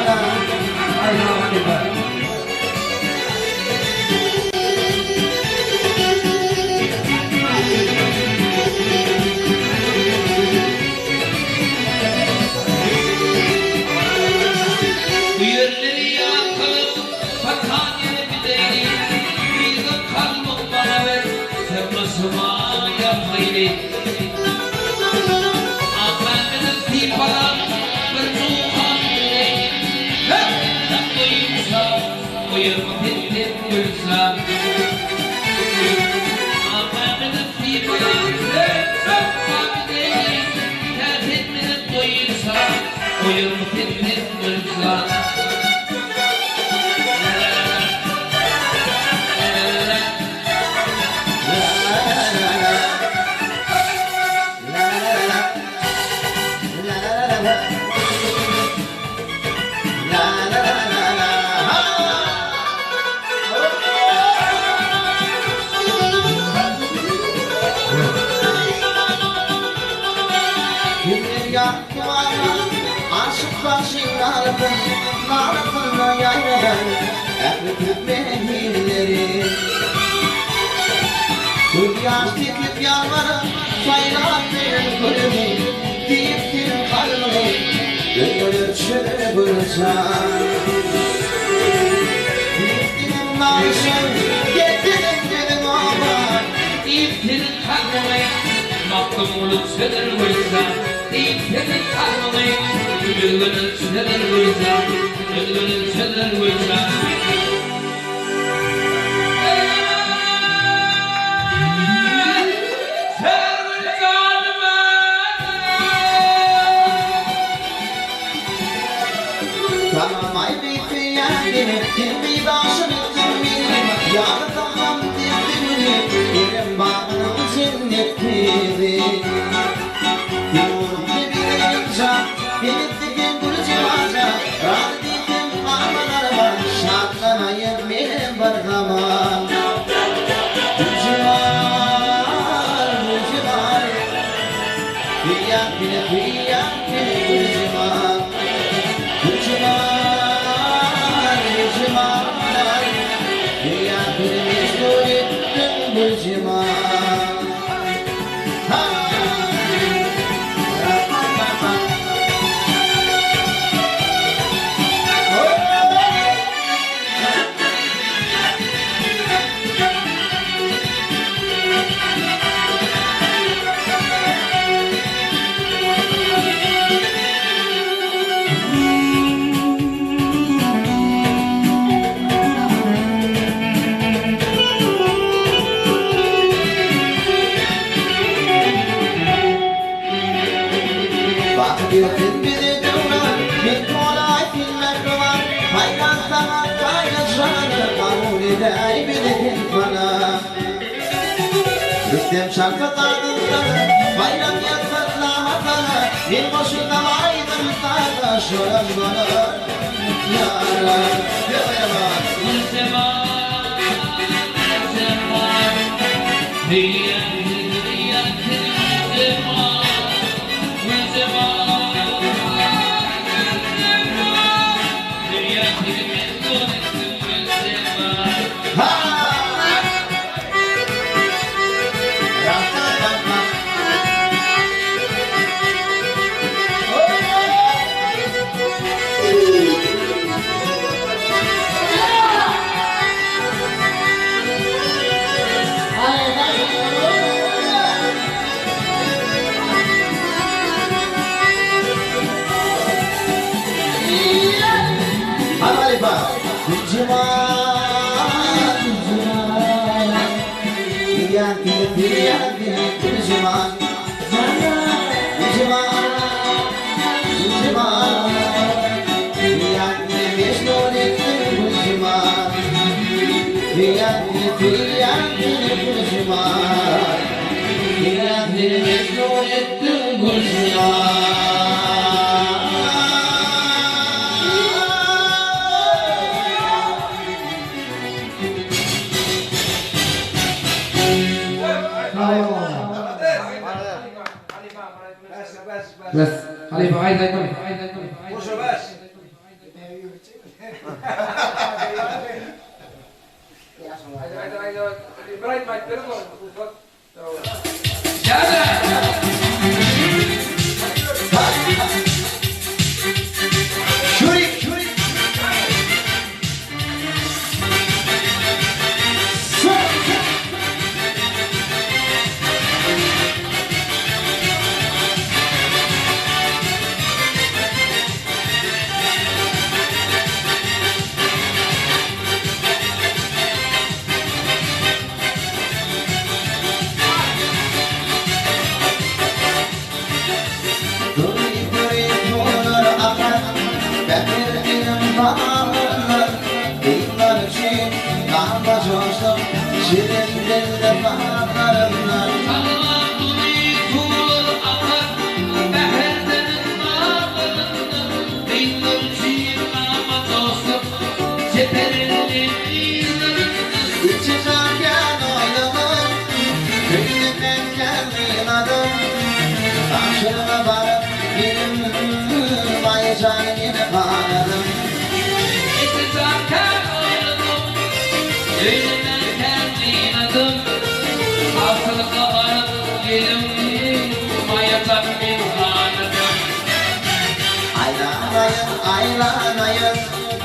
la Ay halypa. Bu ýerleri ýat kylyp, Patan ýeri bideýli, Gyzyň kalbyň maňa ber, Sen gyşyma ýazgyly. Akmämmediň sypalan bir juhan bileýin, Her demde goýunça, goýarmy senden güljan. Akmämmediň sypalan bir juhan bileýin, Tä sen meni goýunça, goýarmy senden güljan. Kimler ýakdy maňa aşyk bagşyň nalasyn, Nalasyna ýaýradan ähli türkmen illeri. Göz ýaş döküp ýalbaryp saýlap beren gülümi, Diýip seniň kalbyňy özgeler çöle güljan. Diýip seniň nalyşyň getirdim seniň oba. Diýip seniň kalbyňy Magtymguly çöler güljan. Diýip seniň kalbyňy özgeler çöler güljan. Özgeler çöler güljan. Çöler güljanym. Tamam ay beýtýän sen bir aşyk etdiň meni, Ýa tamam diýdim meni, Erem bagynyň cennet gyzy. Ýurumda bir can, Senetdiken gül jemaja, Razy diýsem aman arman, Şatlanaýyn menem bir zaman. Güljemal, Güljemal, Söýýän seni, söýýän seni Güljemal. Güljemal, Güljemal, Söýýän seni mejnun etdiň Güljemal. Ha! Ra-pa-pa-pa. Bak bir bize döwran, Men kolay sen mähriban, Haýran saňa gaýra jany, Kabul edäý bizi sen sana. Rüstem şarka zadyn sana, Baýram ýatsa sana, Men goşundam aýdym sana, Şoram bolar ýara. Ýa-ýa. Güljemal, Güljemal, Söýýän seni, söýýän seni Güljemal. Güljemal, Güljemal, Söýýän seni mejnun etdiň Güljemal. Ha! Ra-pa-pa-pa. Hadi Halifa. Gülcemal, Gülcemal. Dünya dili, dünya dili, Gülcemal. Gülcemal, Gülcemal. Dünya dili, mecnun ettin Gülcemal. Dünya dili, dünya dili, Gülcemal. Dünya dili, mecnun ettin Gülcemal. Bes. Halypa aýt aýdym. Goşa baş. Bir aýdym aýdyp beriň oglum. Dury dury akar, Bäherdenim baglar, Gyzlar üçin gama joşup, Şirin dilli baglarymdan. Çaglar dury suwlar akar, Bäherdeniň baglaryndan, Gyzlar üçin gama joşup, Çeper elli gyzlaryndan. Içi çarkan oýlanym, Köýdümenken gynadım, Tabşyryga baryp gelim, Maýajany ýene ganadym. Içi çarkan oýlanym, Köýdümenken gynadym, Tabşyryga baryp gelim, Maýajan men ganadym. Aýlanaýyn, aýlanaýyn,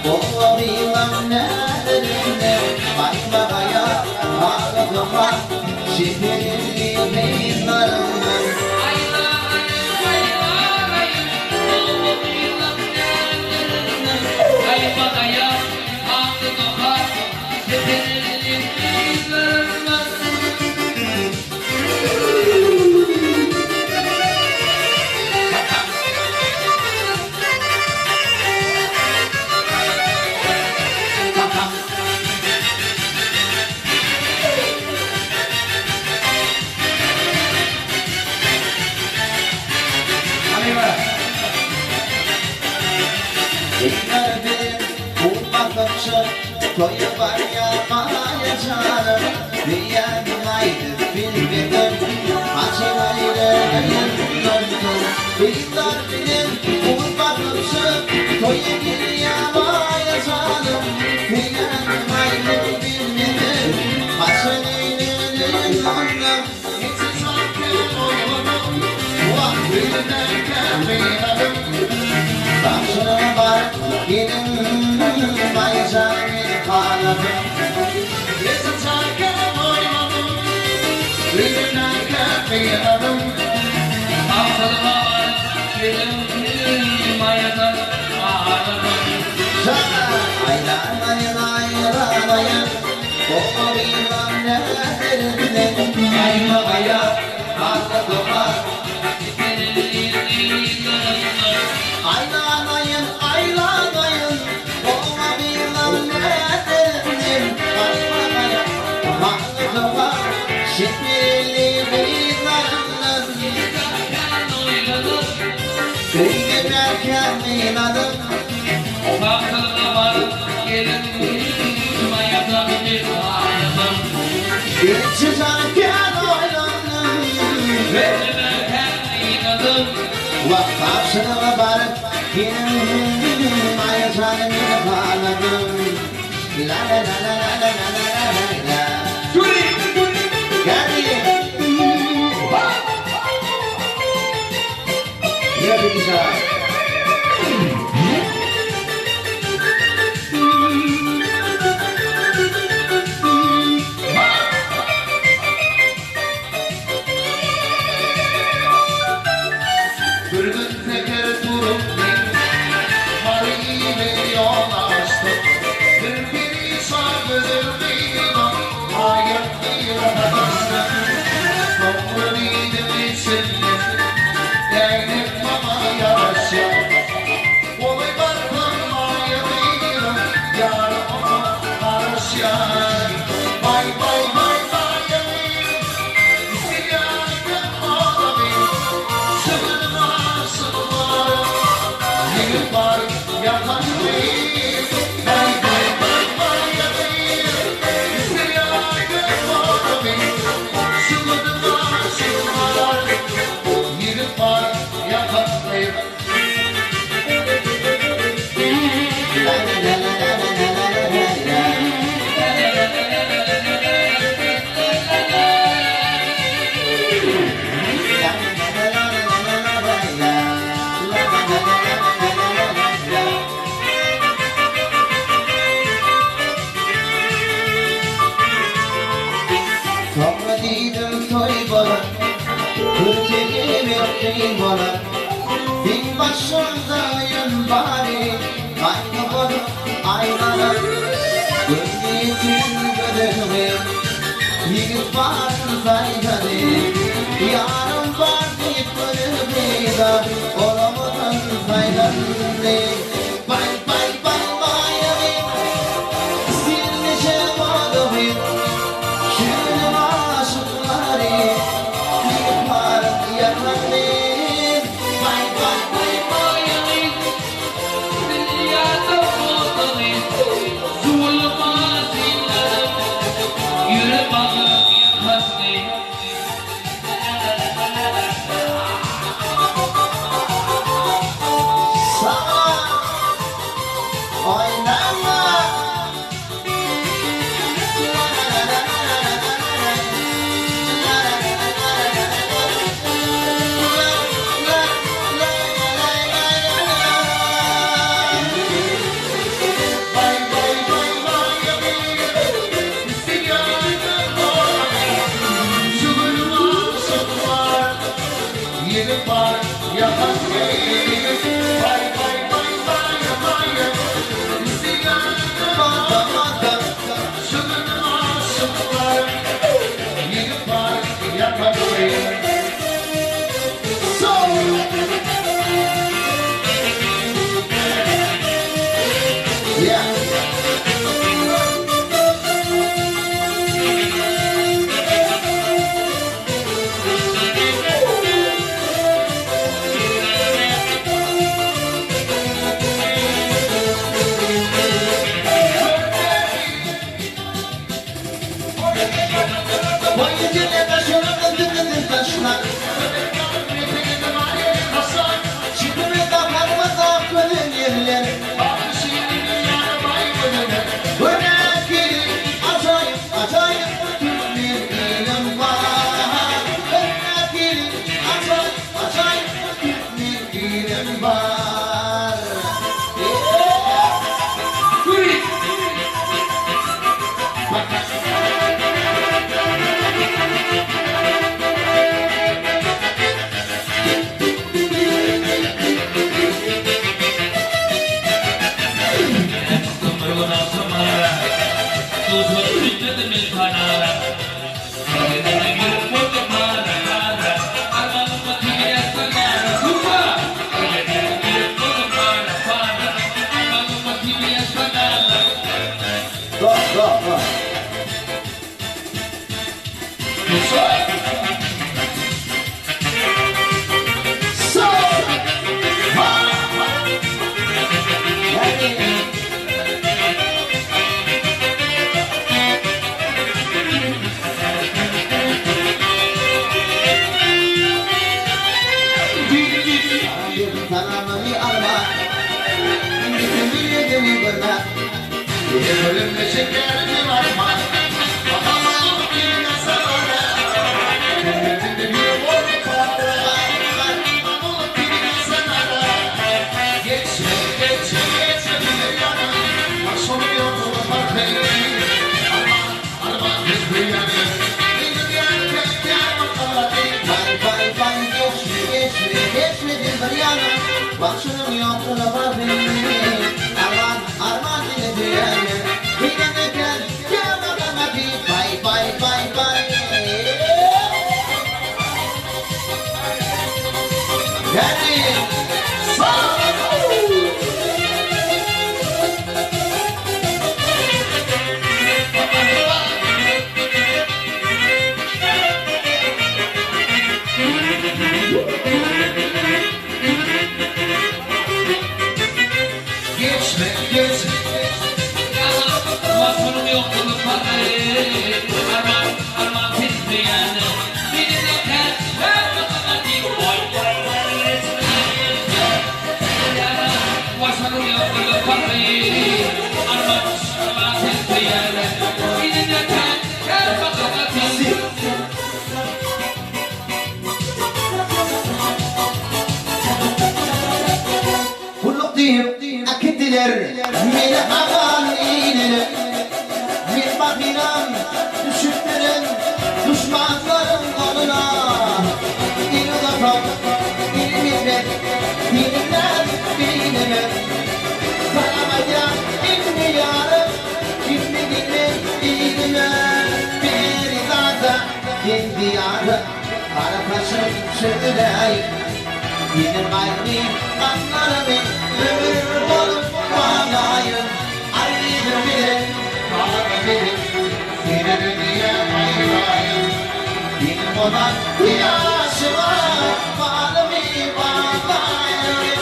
Gowagyňam nälerinde, Gaýmagaýa, halygyma, Şekerli gyzlaryndan. Aýlanaýyn, aýlanaýyn, gowagyňam nälerinde, Gaýmagaýa, halygyma, Şekerli gyzlaryndan. Gyzlar bilen gurmasakça, Toýa barýar maýa janym, Diýýänim aýdyp bilmedim, Haçan aýrylaýyn ondan. Gyzlar bilen gurmasakça, Toýa girýär maýa janym, Diýýänim aýdyp bilmedim, Haçan aýrylaýyn ondan. Içi çarkan oýlanym, Wah, köýdümenken gynadım. Tabşyryga baryp gelim, Maýajany men ganadym. Içi çarkan oýlanym, Köýdümenken gynadım. Tabşyryga baryp gelim, Maýajan ganadym. Aýlanaýyn, aýlanaýyn, Gowagyňam nälerinde, Gaýmagaýa, halygyma, Şekerli gyzlaryndan. Aýlanaýyn, aýlanaýyn, Gowagyňam nälerinde, Gaýmagaýa, halygyma, Şekerli gyzlaryndan. Oýlanym, Köýdümerken gynadım, Tabşyryga baryp gelim, Maýajan men ganadym. Içi çarkan oýlanym, Köýdümenken gynadym. Wah, tabşyryga baryp gelim, Maýajany men ganadym. La la la la la la la la la la. Geldi. Ne güzel. Bir gün teker durup men Mary'yle yol açtım. Bir perişan güzel gyzdan Aýak yla bastım. Toprağın içinde Değnek bana yaraştı. Deý bolar. Seň başyňda ýün bary, Gaýgy bolup aýlanar. Gözýetim gözel gyz, Ýigit baryn saýlady. Ýarym bar diýip gözel gyza, Olamazam saýlandy. Baý, baý, baý, baý gyz, Sen niçe boldugyň, Şüýli aşyklary, Ýigit baryn ýakandy. Baý, baý, baý, baý gyz, Dünýäde boldugyň, Zuluma synladyp, Ýürek bagrym ýakasy. Saňa oýnama. Bay bay bay bay Yeni var yakan Bay bay bay bay bay Yeni var yakan Yeah. Boyunca taşına dıkıdır taşlar. Çıkımı da parmaza koyun yerler. Bırakın acayip acayip bir ilim var. Bırakın acayip acayip bir ilim var. Go, go, go. So, Salamını alma, bir görme. Ölümle şekerli varma Bakalım birine sarara Kendimde bir boy para Bakalım birine sarara Geçme geçme geçme bir yana Başımı yoluma fark Arman arman bir yana Bir yana Bay bay bay geçme geçme geçme bir yana Başının yokluğuna var beni Arman arman dile diyene Hidene gel gel adama bir Bay bay bay bay Yani sağ Geçme geçme Vatanım yokluğu parayı, Arman, arman titreyen, Birine tel, ver bakalım, Oy, oy, oy, geçme. Vatanım yokluğu parayı, Arman, arman titreyen, Birine tel, ver bakalım. Kulluk diýip akitdiler meni aman iýlere. Men bakyram düşüpdirin duşmanlaryň goluna. El uzatam Seniň näzik beýnime Salam aýdýan indi ýarym Indi gelme yzyma Perizada Bendiýada Gara saçyň çöläýin Seniň gaýgy gamlarymy Ömür bolup galaýyn Aýdym bilen sazym bilen Seni dünýä aýlaýyn Seniň bolan ýaşyma Balymy baglaýyn.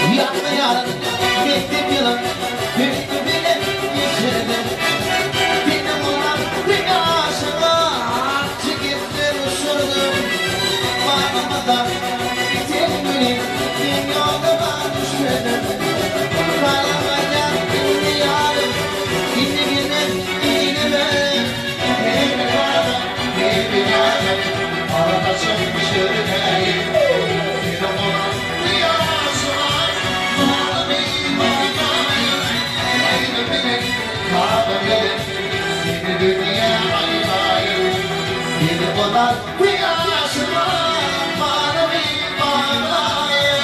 Ýatmaýaryn mekdep ýylym Söýgi bilen geçirdim Seniň bolan ýaşyňa Çigitler uçurdym Bagymyzda biten güli Men ýoluma düşmedim Salam aýdýan indi ýarym Indi gelmez ilime Hemme ýaryň, hemme ýaryň, Gara saçyň şirneýin. Seniň bolan ýaşyma Bagymy baglaýyn. Aýdym bilen, sazym bilen, Seni dünýä aýlaýyn. Seniň bolan ýaşyma Bagymy baglaýyn.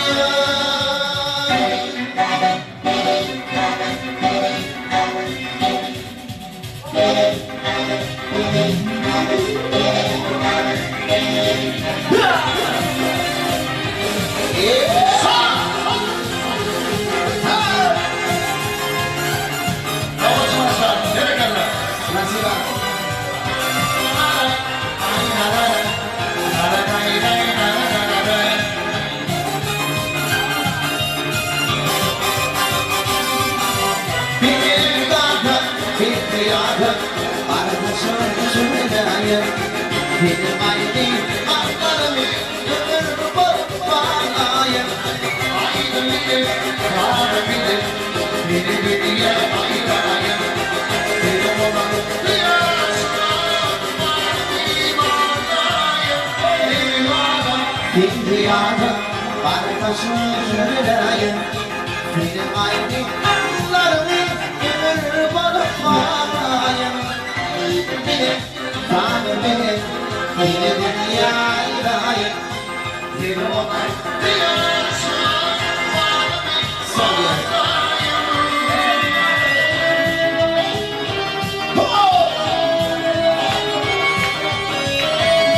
Bir dada, bir ýada, Gardaşym şüwläýin. Seniň gaýgy gamlarymy ömür bolup baglaýyn. Aýdym bilen, sazym bilen, Seni dünýä aýlaýyn. Seniň bolan ýaşyma Bagymy baglaýyn. Eyvallah. Bir ýada, gardaşym şüwläýin. Seniň gaýgy gamlarymy ömür bolup baglaýyn. Aýdym bilen, sazym bilen, Seni dünýä aýlaýyn. Seniň bolan ýaşyma Bagymy baglaýyn.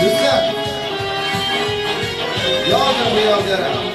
Güzel. Ýoldur bu ýoldur.